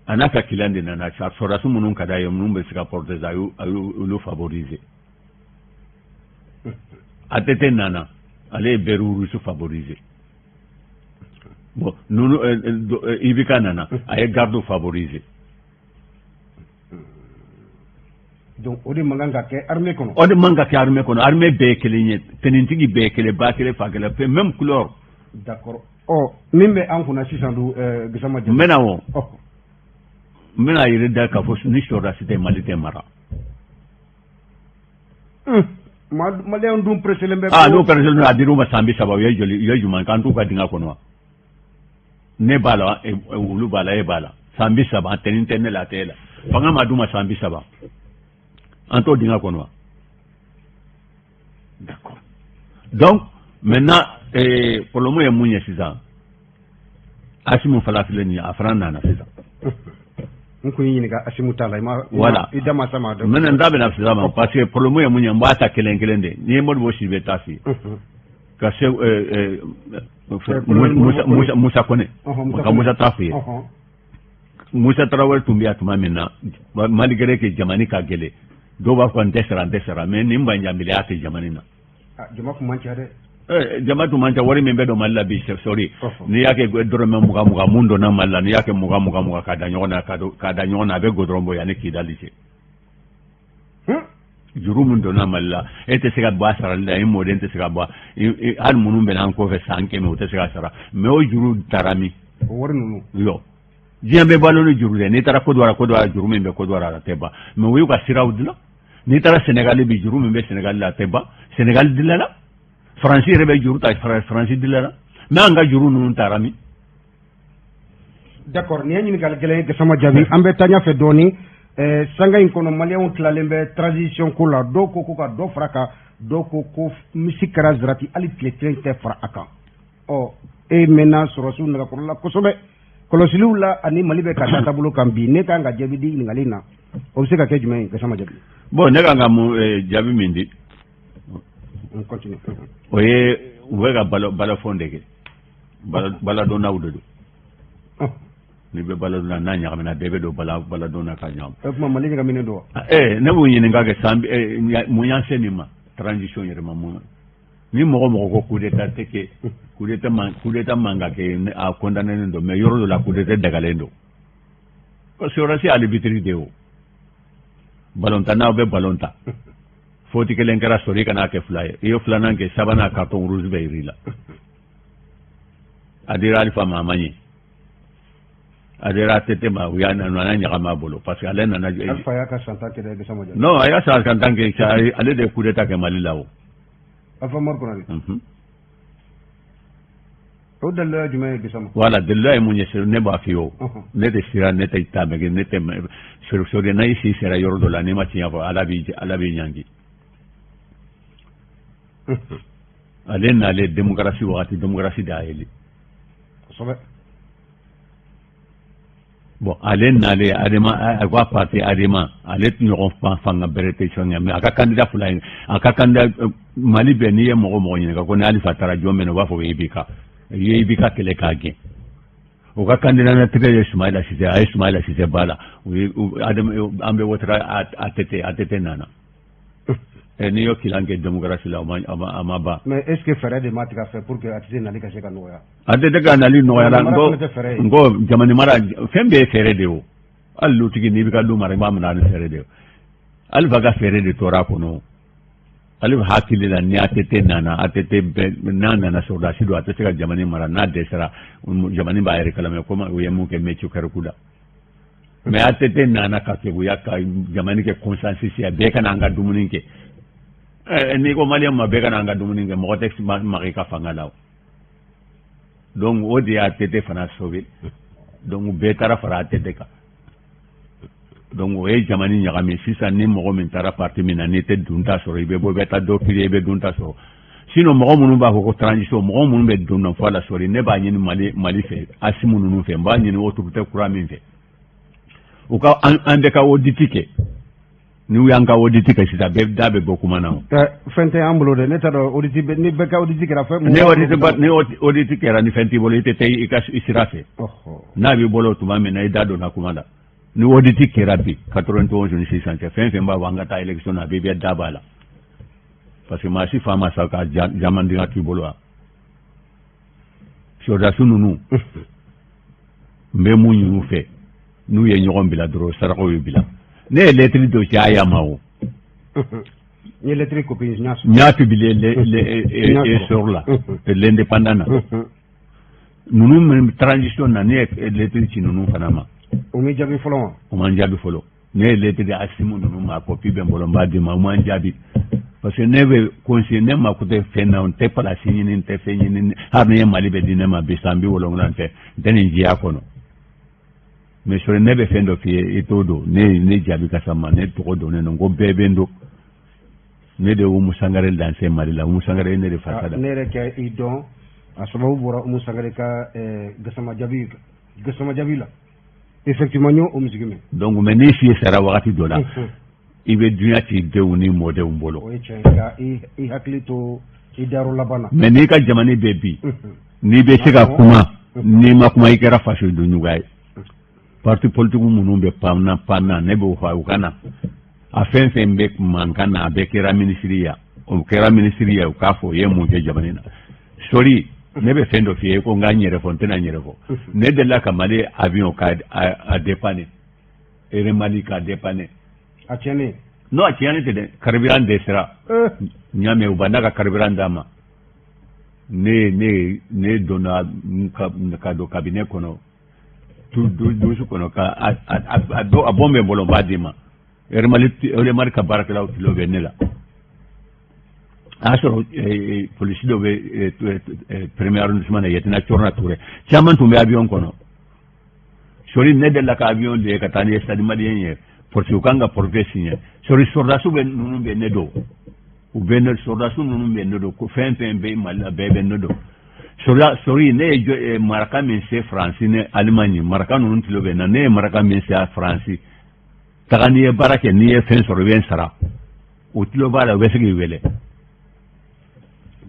a n'a ka client de nana. Sɔrɔdasi minnu ka d'a ye, minnu bɛ se ka protéger, a y'olu favoriser. ATT nana, ale ye béret rouge favoriser. Bon, nunu IBK nana, a ye garde favoriser. Donc o de man kan ka kɛ armée kɔnɔ. O de man ka kɛ armée kɔnɔ. Armée bɛɛ ye kelen ye, tenitigi bɛɛ ye kelen, ba kelen, fa kelen, même couleur. D'accord. Ɔ, min bɛ an kunna sisan dun, Gassama? N bɛna o n bɛna yɛrɛ da k'a fɔ ni sɔrɔdasi tɛ, Mali tɛ mara. Maliyɛnw dun pressélen bɛ. Ah, n'o pressélen don, a dir'u ma san 30, u ye joli, u ye jumɛn k'an t'u ka dingɛ kɔnɔ wa? Ne b'a la, olu b'a la, e b'a la. San 30, tenue tɛ ne la, a tɛ e la. Fanga ma d'u ma san 30, an t'o dingɛ kɔnɔ wa? D'accord. Donc maintenant, problème ye mun ye sisan? Asimu fana filɛ nin ye, a fana nana sisan. N kun y'i ɲininka Asimu ta la, i ma. Voilà. I da ma s'a ma. Maintenant, n da bɛna sisan ma, parce que problème ye mun ye, n b'a ta kelen kelen de. N'i ye Modibo Sidibe ta f'i ye, ka se Musa Kone, ka Musa ta f'i ye. Musa Tarawele tun bɛ yan tuma min na, malgré que jamana ka gɛlɛn, dɔw b'a fɔ n tɛ sara, n tɛ sara, mais nin banjanbiliya tɛ jamana na. Jama tun man ca dɛ. Jama tun man ca. Wari min bɛ don Mali la bi, sɔri, n'i y'a kɛ dɔrɔmɛ 20 20 mun donna Mali la, n'i y'a kɛ 20 20 20 k'a da ɲɔgɔn na, k'a da ɲɔgɔn na, a bɛ goudron bɔ yanni Kidali cɛ. Juru min donna Mali la, e tɛ se ka bɔ a sarali la, i mɔden tɛ se ka bɔ, hali minnu bɛ n'an kɔfɛ san 100, o tɛ se ka sara. Mais o juru taara min? O wari ninnu. Yɔ, diɲɛ bɛ balo ni juru dɛ. N'i taara Côte d'Ivoire, Côte d'Ivoire, juru min bɛ Côte d'Ivoire, a tɛ ban, mais u y'u ka siraw dilan. N'i taara Sénégal bi, juru min bɛ Sénégal la, a tɛ ban, Sénégal dilanna. Faransi yɛrɛ bɛ juru ta, Faransi dilanna. Mais an ka juru ninnu taara min? D'accord, nin ye ɲininkali gɛlɛn ye, Gassama Jaabi. An bɛ taa ɲɛfɛ dɔɔni. Sanga in kɔnɔ, maliyɛnw tilalen bɛ transition ko la. Dɔw ko ko ka dɔ fara kan, dɔw ko ko misi kɛra zarati, hali tile kelen tɛ fara a kan. Ɔ, e mɛnna sɔrɔsiw nɛgɛkɔrɔ la kosɛbɛ, kɔlɔsiliw la ani Mali bɛ ka taa taabolo kan bi, ne kan ka jaabi di ɲininkali in na, o bɛ se ka kɛ jumɛn ye, Gassama Jaabi? Bon, ne kan ka mun jaabi min di? On continue. O ye u bɛ ka balafɔn de kɛ, baladonnaw de don. N'i bɛ baladonna n'a ɲagamina, bɛɛ bɛ don baladonna ka ɲagami. O tuma Mali ɲagaminen don wa? Ne b'u ɲininka kɛ san mun y'an se nin ma, transition yɛrɛ ma mun? Ni mɔgɔ mɔgɔ ko coup d'état tɛ kɛ, coup d'état man ka kɛ, a condamné don, mais yɔrɔ dɔ la coup d'état dagalen don. Sɔrɔdasi arbitre de ye o. Balontan, n'aw bɛ balon ta, faute kelen kɛra sɔrɔ, i kana kɛ fila ye, i ye filanan kɛ, sabanan, carton rouge bɛ yir'i la. A dira Alifa ma, a ma ɲɛ. A dira ATT ma, u y'a nana ɲagami a bolo, parce que ale nana. Alifa y'a ka san 10 kɛ dɛ, Gassama Jaabi. Non, a y'a san 10 kɛ, ale de ye coup d'état kɛ Mali la o. Alpha Umaru Konare. O daliluya jumɛn ye, Gassama? Voilà, daliluya ye mun ye, ne b'a f'i ye o. Ne tɛ siran, ne tɛ taamɛ, ne tɛ sori. N'a si sera yɔrɔ dɔ la, n'i ma tiɲɛ fɔ, Ala b'i ɲangi. Ale n'ale démocratie wagati, démocratie de y'a yeli. Kosɛbɛ. Bon, ale n'ale Adema, a ko a parti Adema, ale ɲɔgɔn fanga bɛrɛ tɛ sɔn, mais a ka candidat fila ye, a ka candidat Mali bɛɛ, n'i ye mɔgɔ mɔgɔ ɲininka ko ni Alifa taara jɔn bɛ na, u b'a fɔ ko IBK. I ye IBK kɛlɛ k'a gɛn. O ka candidat naturel ye Soumaïla Cissé, a ye Soumaïla Cissé ba la, u ye an bɛ wotera ATT, ATT nana. N'i y'o kilan kɛ démocratie la, a ma ban. Mais est ce que fɛɛrɛ de ma tigɛ fɛ pour que ATT nali ka se ka nɔgɔya? ATT ka nali nɔgɔyara, n ko jamana mara fɛn bɛɛ ye fɛɛrɛ de ye o. Hali lutigi, n'i bɛ ka du mara, i b'a mara ni fɛɛrɛ de ye. Alifa ka fɛɛrɛ de tora a kɔnɔ. Alifa hakili la, ni ATT nana, ATT bɛ n'a nana, sɔrɔdasi don, a tɛ se ka jamana mara. N'a dɛsɛra, jamana b'a yɛrɛ kalama, komi u ye mun kɛ Mathieu Kérékou la. Mais ATT nana ka keguya ka jamana kɛ consensus ye, bɛɛ ka n'an ka dumuni kɛ. N'i ko maliyɛn ma bɛɛ ka n'an ka dumuni kɛ, mɔgɔ tɛ maga i ka fanga la o. Donc o de ye ATT fana sauvé. Donc bɛɛ taara fara ATT kan. Donc o ye jamana ɲagami. Sisan ni mɔgɔ min taara parti min na, n'i tɛ dunta sɔrɔ, i bɛ bɔ, i bɛ taa dɔ créer, i bɛ dunta sɔrɔ. Sinon mɔgɔ minnu b'a fɔ ko transition, mɔgɔ minnu bɛ don fɔ a la, sɔri, ne b'a ɲini Mali fɛ, Assimi ninnu fɛ, n b'a ɲini autorité kura min fɛ, u ka an bɛɛ ka audit kɛ. N'u y'an ka audit kɛ sisan, bɛɛ da bɛ bɔ kuma na o. Fɛn tɛ an bolo dɛ, ne t'a dɔn audit ni bɛɛ ka audit kɛra fɛn. Ni audit kɛra, ni fɛn t'i bolo, i tɛ taa i ka sira fɛ. N'a b'i bolo tuma min na, i da donna kuma la. Ni audit kɛra bi 91 ni sisan cɛ, fɛn fɛn b'a fɔ an ka taa élection na, a bɛɛ da b'a la, parce que maa si fa ma sa ka jamandenya t'i bolo wa. Sɔrɔdasi ninnu, n bɛ mun ɲini u fɛ? N'u ye ɲɔgɔn bila dɔrɔn, sarakaw ye bila. Ne ye lettre dɔ ci a ma o. N ye lettre copie n y'a publié Essor la, l'Indépendant na. Ninnu min transition na, ne ye lettre ci ninnu fana ma. O m'i jaabi fɔlɔ wa? O ma n jaabi fɔlɔ. Ne ye lettre di Assimi ninnu ma, copie bɛ n bolo, n b'a di ma, o ma n jaabi. Parce que ne bɛ conseiller, ne mako tɛ fɛn na, n tɛ place ɲini, n tɛ fɛn ɲini. Hali ni ye Mali bɛ di ne ma bi, san 70 tɛ, n tɛ nin diɲɛ kɔnɔ. Mais sɔrɔ ne bɛ fɛn dɔ f'i ye, i t'o dɔn. Ne jaabi ka sa ma, ne tɔgɔ donnen don ko bɛɛ bɛ n dɔn. Ne de ye Oumou Sangaré lancé Mali la. Oumou Sangaré, ne de fasa da. Ne yɛrɛ kɛ i dɔn, a sababu bɔra Oumou Sangaré ka Gassama Jaabi, Gassama Jaabi la. Effectivement, n y'o musique mɛn. Donc mais n'i si sera wagati dɔ la, i bɛ dunya t'i denw ni mɔdenw bolo. O ye tiɲɛ ye, ka i hakili to i dayɔrɔ laban na. Mais n'i ka jamana bɛ bi, n'i bɛ se ka kuma, n'i ma kuma, i kɛra fasoden juguya ye. Parti politique minnu bɛ pan na pan na, ne b'o fɔ u ka na. A fɛn fɛn bɛ mankan na, a bɛɛ kɛra minisiri ya, o kɛra minisiri ya, u k'a fɔ u ye mun kɛ jamana na. Sori, ne bɛ fɛn dɔ f'i ye ko n ka n yɛrɛ fɔ, n tɛna n yɛrɛ fɔ. Ne delila ka Mali avion ka a dépanner, Air Mali ka dépanner. A tiɲɛnen? Non, a tiɲɛnen tɛ dɛ, carburant dɛsɛra. N y'a mɛn, u banna ka carburant d'a ma. Ne donna ka don cabinet kɔnɔ, douche kɔnɔ, ka a bon bɛ n bolo, n b'a d'i ma. Air Mali, Air Mali ka baarakɛlaw tulo bɛ ne la. A y'a sɔrɔ polisi dɔ bɛ premier arrondissement na, Yetina Corona Touré, caman tun bɛ avion kɔnɔ. Sori, ne delila ka avion de ye ka taa ni ye Stade Malien ye, parce que u kan ka forfait signer. Sori, sɔrɔdasiw bɛ ninnu bɛ ne dɔn, u bɛ ne, sɔrɔdasiw ninnu bɛ ne dɔn ko fɛn fɛn bɛ Mali la, bɛɛ bɛ ne dɔn. Sori, ne ye maraka min se Faransi ni Allemagne, maraka ninnu tulo bɛ na. Ne ye maraka min se Faransi, taga n'i ye baara kɛ, n'i ye fɛn sɔrɔ, i bɛ n sara. O tulo b'a la, u bɛ se k'i wele.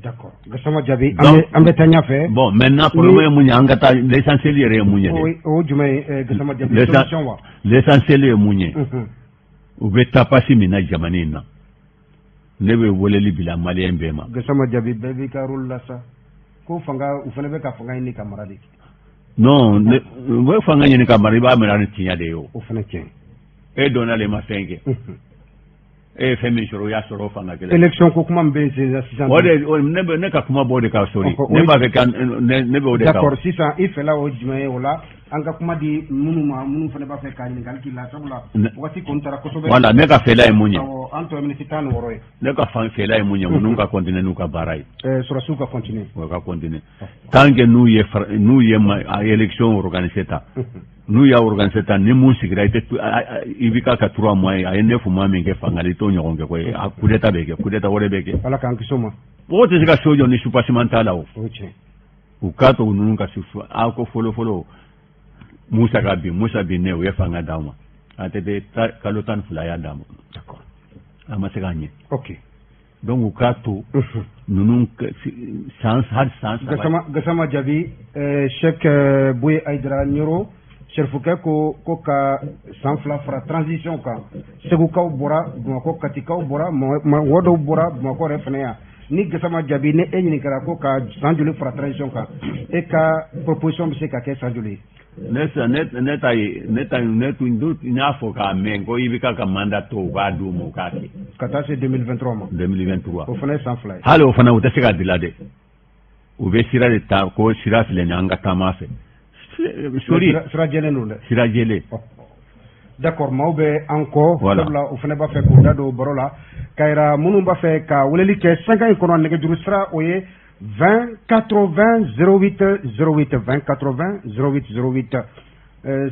D'accord, Gassama Jaabi, an bɛ taa ɲɛfɛ. Bon, maintenant problème ye mun ye? An ka taa l'essentiel yɛrɛ ye mun ye dɛ? O jumɛn ye, Gassama Jaabi, solution wa? L'essentiel ye mun ye? U bɛ taa pasi min na jamana in na, ne bɛ weleli bila maliyɛn bɛɛ ma. Gassama Jaabi, bɛɛ b'i ka rôle la sa, ko fanga, u fana bɛ ka fanga ɲini ka mara de. Non, ne u bɛ fanga ɲini ka mara, i b'a mara ni tiɲɛ de ye o. O fana tiɲɛ. E donna le ma fɛn kɛ. E ye fɛn min sɔrɔ, o y'a sɔrɔ o fanga kelen. Élection ko kuma min bɛ yen sisan. O de ne bɛ ne ka kuma b'o de kan sori. Ne b'a fɛ ka ne bɛ o de kan. D'accord, sisan i fɛla o jumɛn ye o la? An ka kuma di minnu ma, minnu fana b'a fɛ ka ɲininkali k'i la, sabula waati kɔni taara kosɛbɛ. Voilà, ne ka fɛla ye mun ye? Awɔ, an tɔ ye miniti 16 ye. Ne ka fan fɛla ye mun ye? Ninnu ka continuer n'u ka baara ye. Sɔrɔdasiw ka continuer. O ka continuer. Tant que n'u ye élection organiser ta. N'u y'a organiser ta, ni mun sigira, i tɛ i bɛ ka 3 mois ye, a ye 9 mois min kɛ fanga la, i t'o ɲɔgɔn kɛ koyi. A coup d'état bɛ kɛ, coup d'état wɛrɛ bɛ kɛ. Ala k'an kisi o ma. Mɔgɔ tɛ se ka so jɔ ni soubassement t'a la o. O ye tiɲɛ. U k'a to ninnu ka su a ko fɔlɔ fɔlɔ, Musa ka bin, Musa binnen, u ye fanga d'an ma. ATT kalo 12 y'a d'an ma. D'accord. A ma se k'a ɲɛ. Ok. Donc u k'a to ninnu san hali san 3. Gasama Jaabi, Cheikh Boye Ayidara Ɲoro Serifukɛ ko ka san 2 fara transition kan. Segukaw bɔra, Bamakɔ Katikaw bɔra, mɔgɔ dɔw bɔra Bamakɔ yɛrɛ fana yan. Ni Gasama Jaabi, ni e ɲininkara ko ka san joli fara transition kan, e ka proposition bɛ se ka kɛ san joli ye? Ne ne ta ye ne ta ne tun n y'a fɔ k'a mɛn ko IBK ka mandat tɔ u k'a d'u ma u k'a kɛ. Ka taa se 2023 ma. 2023. O fana ye san 2 ye. Hali o fana u tɛ se k'a dilan dɛ. U bɛ sira de ta ko sira filɛ nin ye an ka taama fɛ. Sori sira jɛlen don dɛ. Sira jɛlen. D'accord, maaw bɛ an kɔ. Sabula u fana b'a fɛ k'u da don baro la k'a jira minnu b'a fɛ ka weleli kɛ sanga in kɔnɔ, nɛgɛjuru sira o ye 20 80 08 08, 20 80 08 08.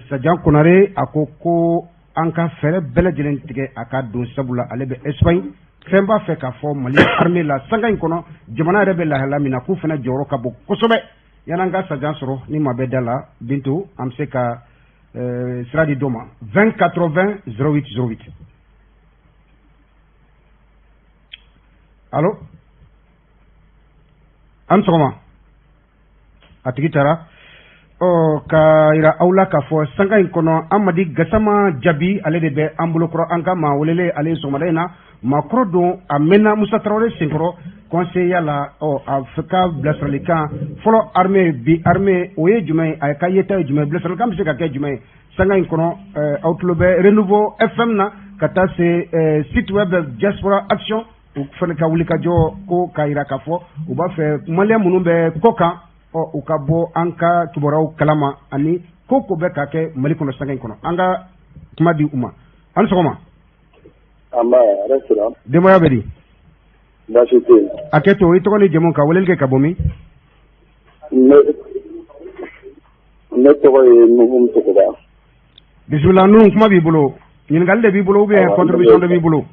Sajan Konare a ko an ka fɛɛrɛ bɛɛ lajɛlen tigɛ a ka don, sabula ale bɛ Espagne, fɛn b'a fɛ k'a fɔ Mali armée la sanga in kɔnɔ, jamana yɛrɛ bɛ lahala min na, k'u fana jɔyɔrɔ ka bon kosɛbɛ. Yan'an ka Sajan sɔrɔ, ni maa bɛ da la, Bintu, an bɛ se ka sira di dɔ ma. 20 80 08 08. Allo, an sɔgɔma. A tigi taara. Ɔ ka yira aw la k'a fɔ sanga in kɔnɔ, Amadi Gasama Jaabi, ale de bɛ an bolokɔrɔ, an ka maa welele ale ye sɔgɔmada in na. Maakɔrɔ don, a mɛnna Musa Tarawele senkɔrɔ conseiller la. Ɔ a ka bilasiralikan fɔlɔ armée bi, armée o ye jumɛn ye? A ka yeta ye jumɛn ye? Bilasiralikan bɛ se ka kɛ jumɛn ye sanga in kɔnɔ? Aw tulo bɛ Renouveau FM na ka taa se site web Diaspora Action, u fana ka wulikajɔ ko k'a jira k'a fɔ u b'a fɛ maliyɛn minnu bɛ kɔ kan, ɔ u ka bɔ an ka kibaruyaw kalama ani ko bɛ ka kɛ Mali kɔnɔ sanga in kɔnɔ. An ka kuma di u ma. An sɔgɔma. Nba, hɛrɛ sira. Denbaya bɛ di? Baasi tɛ yen. A kɛ to, i tɔgɔ ni jamu, ka weleli kɛ ka bɔ min? Ne tɔgɔ ye Nuhum Togoba. Bisimila Nuhum, kuma b'i bolo. Ɲininkali de b'i bolo ou bien contribution de b'i bolo?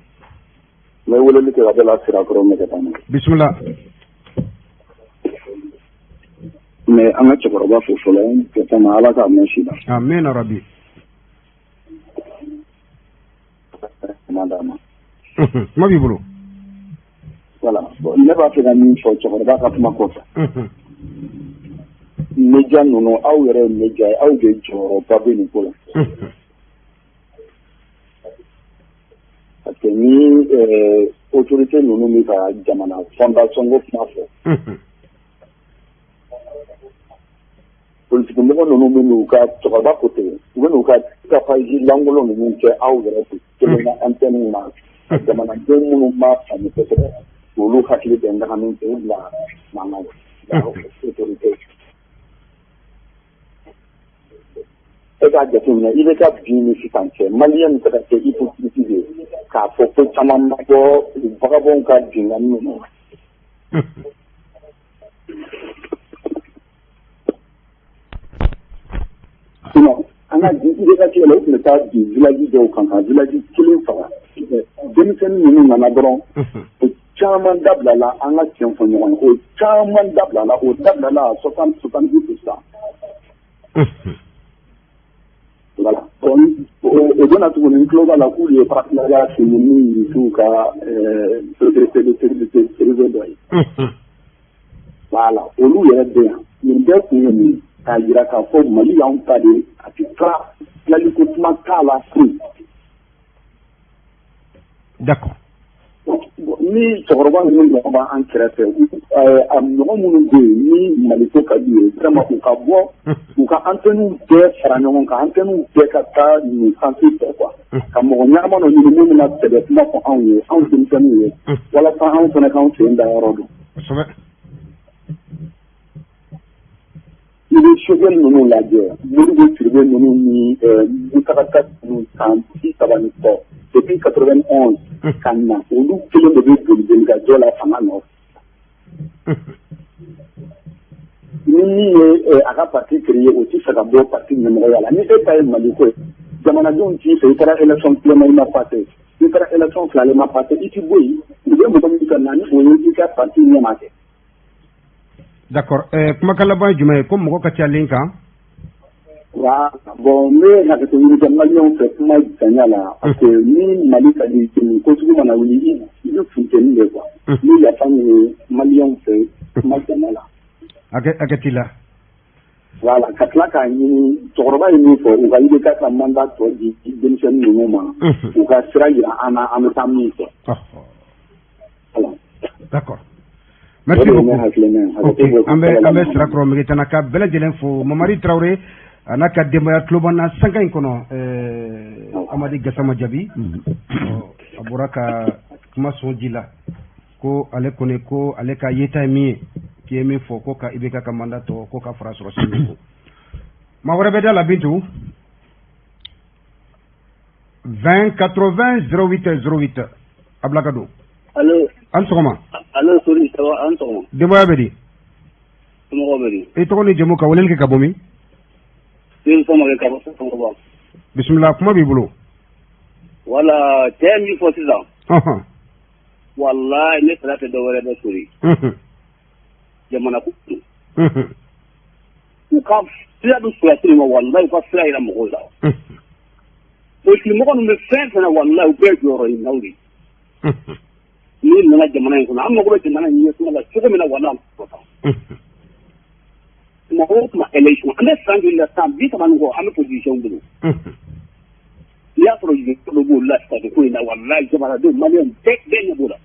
N bɛ weleli kɛ ka bɔ la Sirakɔrɔ Mɛgɛdana. Bisimila. N bɛ an ka cɛkɔrɔba fo fɔlɔ, ka Ala k'a mɛn si la. Amina rabi. Kuma d'a ma. Kuma b'i bolo. Voilà, bon, ne b'a fɛ ka min fɔ cɛkɔrɔba ka kuma kɔfɛ. Média ninnu, aw yɛrɛ ye média ye, aw de jɔyɔrɔba bɛ nin ko la. Parce que ni autorité ninnu bɛ ka jamana fondation ko kuma fɔ, politique mɔgɔ ninnu bɛ n'u ka cɛkɔrɔba ko ten, u bɛ n'u ka tapage lankolon ninnu kɛ aw yɛrɛ kun kelen ka antenne na, jamanaden minnu m'a faamu kosɛbɛ, olu hakili bɛ ɲagami k'u bila mankan na autorité. E k'a jateminɛ, i bɛ ka bi ni sisan cɛ, maliyɛn bɛ se ka kɛ hypocrite de ye k'a fɔ ko caman ma bɔ vagabond ka binkanni ninnu na. Sinon an ka i bɛ ka tile la, u tun bɛ taa bin village dɔw kan ka village kelen faga. Denmisɛnnin ninnu nana dɔrɔn, o caman dabilala. An ka tiɲɛ fɔ ɲɔgɔn ye, o caman dabilala, o dabilala à 60 70%. Voilà, donc o donna tuguni, n tulo b'a la k'olu ye partenariat signé ni Rusiw ka société de sécurité privée dɔ ye. Voilà, olu yɛrɛ bɛ yan. Nin bɛɛ kun ye mun ye? K'a jira k'a fɔ Mali y'anw ta de ye, a tɛ tila, tilaliko kuma t'a la foyi. D'accord. Ni cɛkɔrɔba ninnu ɲɔgɔn b'an kɛrɛfɛ, a ɲɔgɔn minnu bɛ yen ni Maliko ka di ye, vraiment u ka bɔ, u ka antennes bɛɛ fara ɲɔgɔn kan, antennes bɛɛ ka taa nin sens fɛ quoi, ka mɔgɔ ɲɛnama dɔ ɲini min bɛna sɛbɛ kuma fɔ anw ye, anw denmisɛnninw ye, walasa anw fana k'anw sen da yɔrɔ dɔn. I bɛ Choguel ninnu lajɛ, Modibo Sidibe ninnu ni Musa ninnu, san 30 ni kɔ, depuis 91 ka na, olu kelen de bɛ boli boli ka jɔ la fanga nɔfɛ. Ni min ye a ka parti créé, o tɛ fɛ ka bɔ parti ɲɛmɔgɔya la. Ni e ta ye Maliko ye, jamanadenw t'i fɛ, i taara élection kelen na i ma passé, i taara élection fila i ma passé, i tɛ bɔ yen, u bɛ mɔgɔ min ka na ni o ye i ka parti ɲɛma kɛ. D'accord, kumakan laban ye jumɛn ye, ko mɔgɔ ka ca lien kan? Wa bon, n bɛ hakɛto ɲini kɛ maliyɛnw fɛ kuma janya la, parce que ni Mali ka di, nin ko sugu mana wuli, i bɛ funteni de quoi. N bɛ yafa ɲini maliyɛnw fɛ kuma dɛmɛ la. Hakɛ t'i la. Voilà, ka tila k'a ɲini, cɛkɔrɔba ye min fɔ, u ka IBK ka mandat tɔ di denmisɛnnin ninnu ma, u ka sira yira an na, an bɛ taa min fɛ. Voilà. D'accord. Merci beaucoup. Ok, an bɛ Sirakɔrɔ Megetana ka bɛɛ lajɛlen fo. Mamari Tarawele a n'a ka denbaya tulo b'an na sanka in kɔnɔ. Amadi Gasama Jaabi, a bɔra ka kuma sɔn ji la ko ale kɔni, ko ale ka yeta ye min ye, k'i ye min fɔ ko ka IBK ka mandat tɔ ko ka fara sɔrɔsi min ko. Maa wɛrɛ bɛ da la, Bintu, 20 80 08 08, a bila ka don. Allo. An sɔgɔma. Allo, Sori, ça va? An sɔgɔma. Denbaya bɛ di? Somɔgɔw bɛ di? I tɔgɔ ni jamu, ka weleli kɛ ka bɔ min? Ne Samakɛ ka bɔ Sankɔrɔba. Bisimila, kuma b'i bolo. Wala, cɛ ye min fɔ sisan. Walahi, ne fɛla tɛ dɔ wɛrɛ bɛ, Sori. Jamana ko don. U ka sira bɛ sɔrɔsi ma, walahi, u ka sira yira mɔgɔw la. Politique mɔgɔ ninnu bɛ fɛn fɛn na, walahi, u bɛɛ ye jɔyɔrɔ ɲininaw de ye. N'i nana jamana in kɔnɔ, an mago bɛ jamana in ɲɛsuma la cogo min na, walahi, an t'o sɔrɔ. Tuma o tuma élection, an bɛ san joli la, san 30 ni kɔ, an bɛ politicien bolo. N'i y'a sɔrɔ jɔyɔrɔ dɔ b'olu la stade ko in na, walahi, jamanadenw, maliyɛnw bɛɛ bɛɛ ɲɛ b'o la.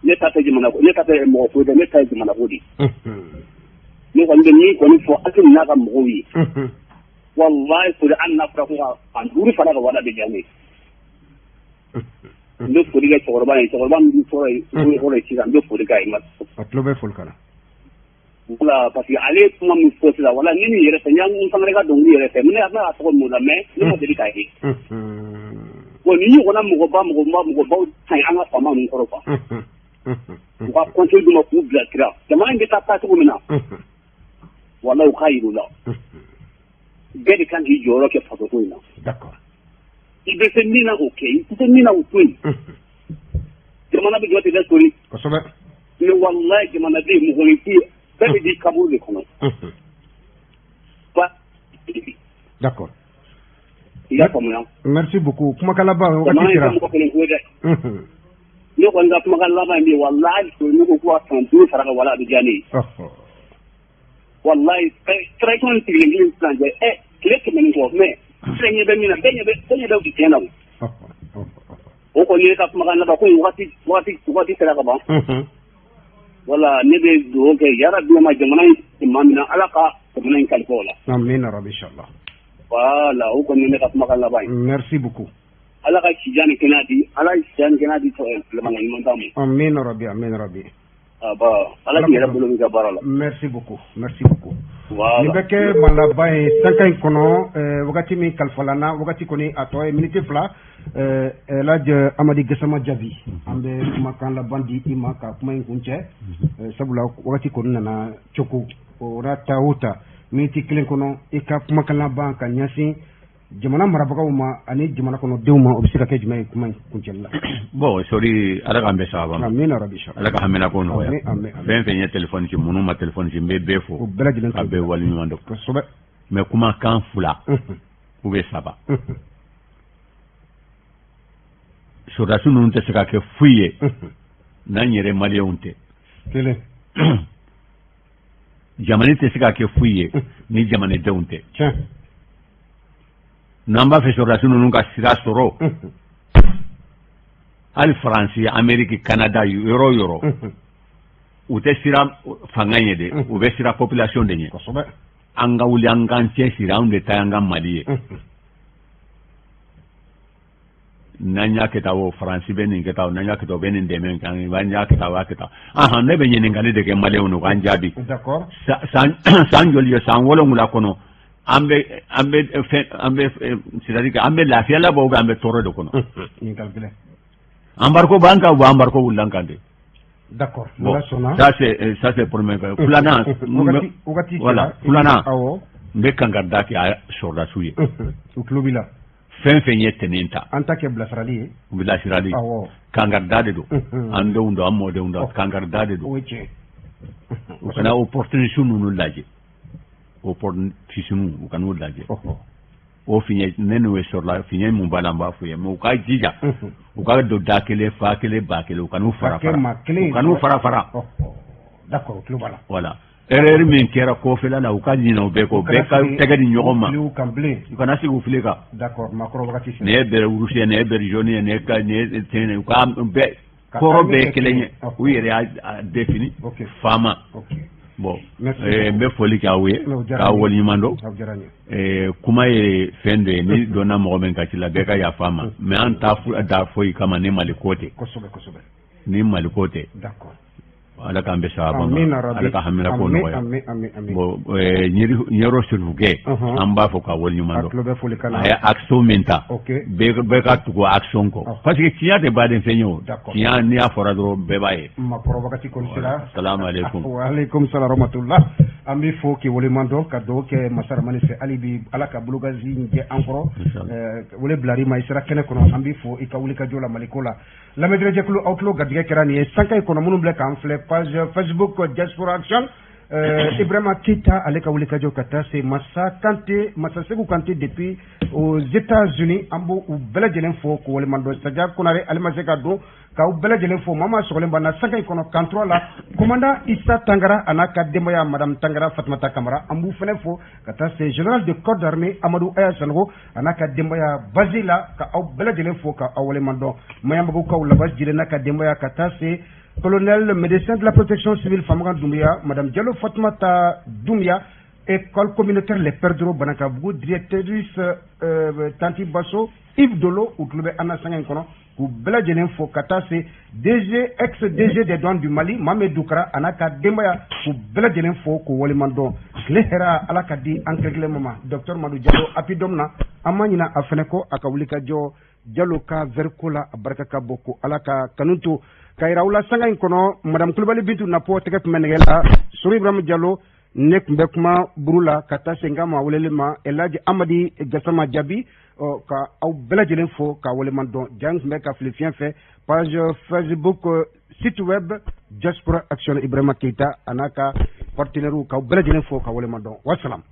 Ne ta tɛ jamana ko, ne ta tɛ mɔgɔ ko dɛ, ne ta ye jamana ko de ye. Ne kɔni bɛ min kɔni fɔ Asimi n'a ka mɔgɔw ye, walahi Sori, hali n'a fɔra ko ka san 5 fara kan, walahi, a bɛ diya ne ye. N bɛ foli kɛ cɛkɔrɔba ye, cɛkɔrɔba min fɔlɔ ye kɔrɔ ye sisan, n bɛ foli k'a ye. A tulo bɛ foli kan na. Voilà, parce que ale ye kuma min fɔ sisan, wala ni nin yɛrɛ fɛ, n y'an fana ka dɔnkili yɛrɛ fɛ, ne y'a tɔgɔ mun la, mais ne ma deli k'a ye. Bon, ni ɲɔgɔnna mɔgɔba mɔgɔba mɔgɔbaw ka ɲi an ka faama ninnu kɔrɔ quoi. U ka conseil d'u ma k'u bilasira jamana in bɛ taa taacogo min na, wala u k'a yir'u la. Bɛɛ de kan k'i jɔyɔrɔ kɛ fasoko in na. I bɛ se min na, o kɛ, i tɛ se min na, o to yen. Jamana bɛ jɔ ten dɛ, Sori. Mais walahi, jamanaden mɔgɔninfin bɛɛ bɛ di kaburu de kɔnɔ. D'accord. I y'a faamuya. Merci beaucoup. Kumakan laban, wagati sera. Jamana in tɛ mɔgɔ kelen ko ye dɛ. Ne kɔni ka kumakan laban ye min ye, walahi, ne ko ko ka san 5 fara kan, walahi, a bɛ diya ne ye. Walahi, transition sigilen kelen sisan cɛ, tile 100 ni kɔ, mais bɛɛ ɲɛ bɛ min na, bɛɛ ɲɛ bɛ tiɲɛ na o. O kɔni ye ka kumakan laban ko waati waati waati sera ka ban. Wala, ne bɛ dugawu kɛ yarabi ma jamana in maa min na, Ala ka jamana in kalifa o la. Amina rabi, inchallah. Voilà, o kɔni ye ne ka kumakan laban ye. Merci beaucoup. Ala ka sijan ni kɛnɛya di, Ala ye sijan ni kɛnɛya di lamana ɲuman d'an ma. Amina rabi, amina rabi. Aba, Ala k'i yɛrɛ bolo b'i ka baara la. Merci beaucoup, merci beaucoup. Voilà. Nin bɛ kɛ maa ye sanka in kɔnɔ, wagati min kalifala na, wagati kɔni a tɔ ye miniti 2. Lajɛ Amadi Gasama Jaabi, an bɛ kumakan laban di i ma ka kuma in kun cɛ, sabula wagati kɔni nana cogo o ta o ta. Miniti 1 kɔnɔ, i ka kumakan laban ka ɲɛsin jamana marabagaw ma ani jamana kɔnɔdenw ma, o bɛ se ka kɛ jumɛn ye kuma in kuncɛli la? Bon Sori, Ala k'an bɛɛ sababa ma. Amina rabi. Ala ka hamina ko nɔgɔya. Fɛn fɛn ye téléphone ci, minnu ma téléphone ci, n bɛ bɛɛ fo. O bɛɛ lajɛlen. Ka bɛɛ waleɲuman dɔn. Mais kumakan 2 ou bien 3. Sɔrɔdasi ninnu tɛ se ka kɛ foyi ye n'an yɛrɛ maliyɛnw tɛ. Kelen. Jamana tɛ se ka kɛ foyi ye ni jamanadenw tɛ. N'an b'a fɛ sɔrɔdasi ninnu ka sira sɔrɔ, hali Faransi, Amérique, Canada, yɔrɔ o yɔrɔ, u tɛ siran fanga ɲɛ dɛ, u bɛ siran population de ɲɛ. An ka wuli, an k'an cɛ siri, anw de ta y'an ka Mali ye. N'an y'a kɛ tan o, Faransi bɛ nin kɛ tan o, n'an y'a kɛ tan o, bɛ nin dɛmɛ kɛ, an y'a kɛ tan o, b'a kɛ tan. Ahan, ne bɛ ɲininkali de kɛ maliyɛnw na, u k'an jaabi. San joli ye, san 7 kɔnɔ, an bɛ fɛn, an bɛ, c'est à dire que an bɛ lafiya la ou bien an bɛ tɔɔrɔ de kɔnɔ? Embargo b'an kan ou embargo wulila an kan de? D'accord. Bon, ça c'est premier cas. Filanan, voilà, filanan, n bɛ kankarida kɛ a sɔrɔdasiw ye. U tulo b'i la. Fɛn fɛn ye tenue ta. An ta kɛ bilasirali ye. Bilasirali. Kankarida de don. An denw don, an mɔdenw don, kankarida de don. O ye tiɲɛ. U kana opportuniste ninnu lajɛ. Opportuniste u kan'u lajɛ. O fiɲɛ ne n'o ye sɔrɔla fiɲɛ mun b'a la n b'a f'u ye, mais u ka jija u ka don da kelen, fa kelen, ba kelen, u kan'u fara fara, u kan'u fara fara. D'accord, tulo b'a la. Voilà, erreur min kɛra kɔfɛla la, u ka ɲinɛ o bɛɛ kɔ, bɛɛ ka tɛgɛ di ɲɔgɔn ma, u kana sigi u fili kan. D'accord, maakɔrɔ wagati sera. Nin ye béret rouge ye, nin ye béret jaune ye, nin ye ka nin ye tɛn ye, u ka bɛɛ kɔrɔ bɛɛ ye kelen ye, u yɛrɛ y'a défini faama. Bon, n bɛ foli kɛ aw ye k'aw waleɲuman dɔn. Kuma ye fɛn dɔ ye, ni donna mɔgɔ min gasi la, bɛɛ ka yafa ma, mais an t'a da foyi kama ni Mali ko tɛ. Ni Mali ko tɛ. Ala k'an bɛ sababa ma, Ala ka hamina ko nɔgɔya. Bon, Ɲɛrɔ Sirifukɛ, an b'a fɔ k'a waleɲuman dɔn. A ye action min ta, bɛɛ ka tugu action kɔ, parce que tiɲɛ tɛ baden fɛn ye o. Tiɲɛ n'i y'a fɔra dɔrɔn, bɛɛ b'a ye. Makɔrɔ wagati kɔni sera. Salamu aleykum. Wa aleykum salam rahmatullah. An bɛ fo k'i waleɲuman dɔn, ka dugawu kɛ Masa Ramani fɛ hali bi, Ala ka bologazi in jɛ an kɔrɔ. Wele bilar'i ma, i sera kɛnɛ kɔnɔ, an b'i fo i ka wulikajɔ la Maliko la. Lamɛnjɛkulu, aw tulo garijɛgɛ kɛra nin ye sanka kɔnɔ, minnu bila k'an filɛ page Facebook Diaspora Action, Ibrahima Keita, ale ka wulikajɔ, ka taa se Masa Kante, Masa Segu Kante depuis aux États-Unis, an b'o u bɛɛ lajɛlen fo k'o waleɲuman dɔn. Sadia Konare, ale ma se ka don, k'aw bɛɛ lajɛlen fo. Maa maa sɔgɔlen b'an na sanka in kɔnɔ kantura la, commandant Issa Tangara a n'a ka denbaya, madame Tangara Fatumata Kamara, an b'u fɛnɛ fo, ka taa se général de corps d'armée Amadou Aya Sanogo a n'a ka denbaya base la, ka aw bɛɛ lajɛlen fo ka aw waleɲuman dɔn. Maɲanbugukaw, Labasi Jire n'a ka denbaya, ka taa se colonel médecin de la protection civile Famakan Doumbouya, madame Diallo Fatoumata Doumbia, école communautaire Les Perdreaux Banakabugu directrice Tanti Basso Yves Dolo, u tulo bɛ an na sanga in kɔnɔ, k'u bɛɛ lajɛlen fo, ka taa se DG, ex DG des douanes du Mali Mame Doukara a n'a ka denbaya, k'u bɛɛ lajɛlen fo k'u waleɲuman dɔn. Tile hɛrɛ Ala ka di an kelen kelen ma. Docteur Madu Jalo Apidom na, an ma ɲina a fɛnɛ kɔ, a ka wulikajɔ Jalo ka verko la, a barika ka bɔ ko Ala ka kanu to ka yira aw la sanga in kɔnɔ. Madame Kulubali Bintu Napɔ tɛgɛ tun bɛ nɛgɛ la, Soro Ibrahima Jalo ne tun bɛ kuma buru la, ka taa se n ka maa welelen ma Elhaji Amadi Gasama Jaabi, ka aw bɛɛ lajɛlen fo ka waleɲuman dɔn. Ja tun bɛ ka fili fiɲɛ fɛ page Facebook, site web Diaspora Action, Ibrahima Keita a n'a ka partenaires, k'aw bɛɛ lajɛlen fo ka waleɲuman dɔn. Wasalam.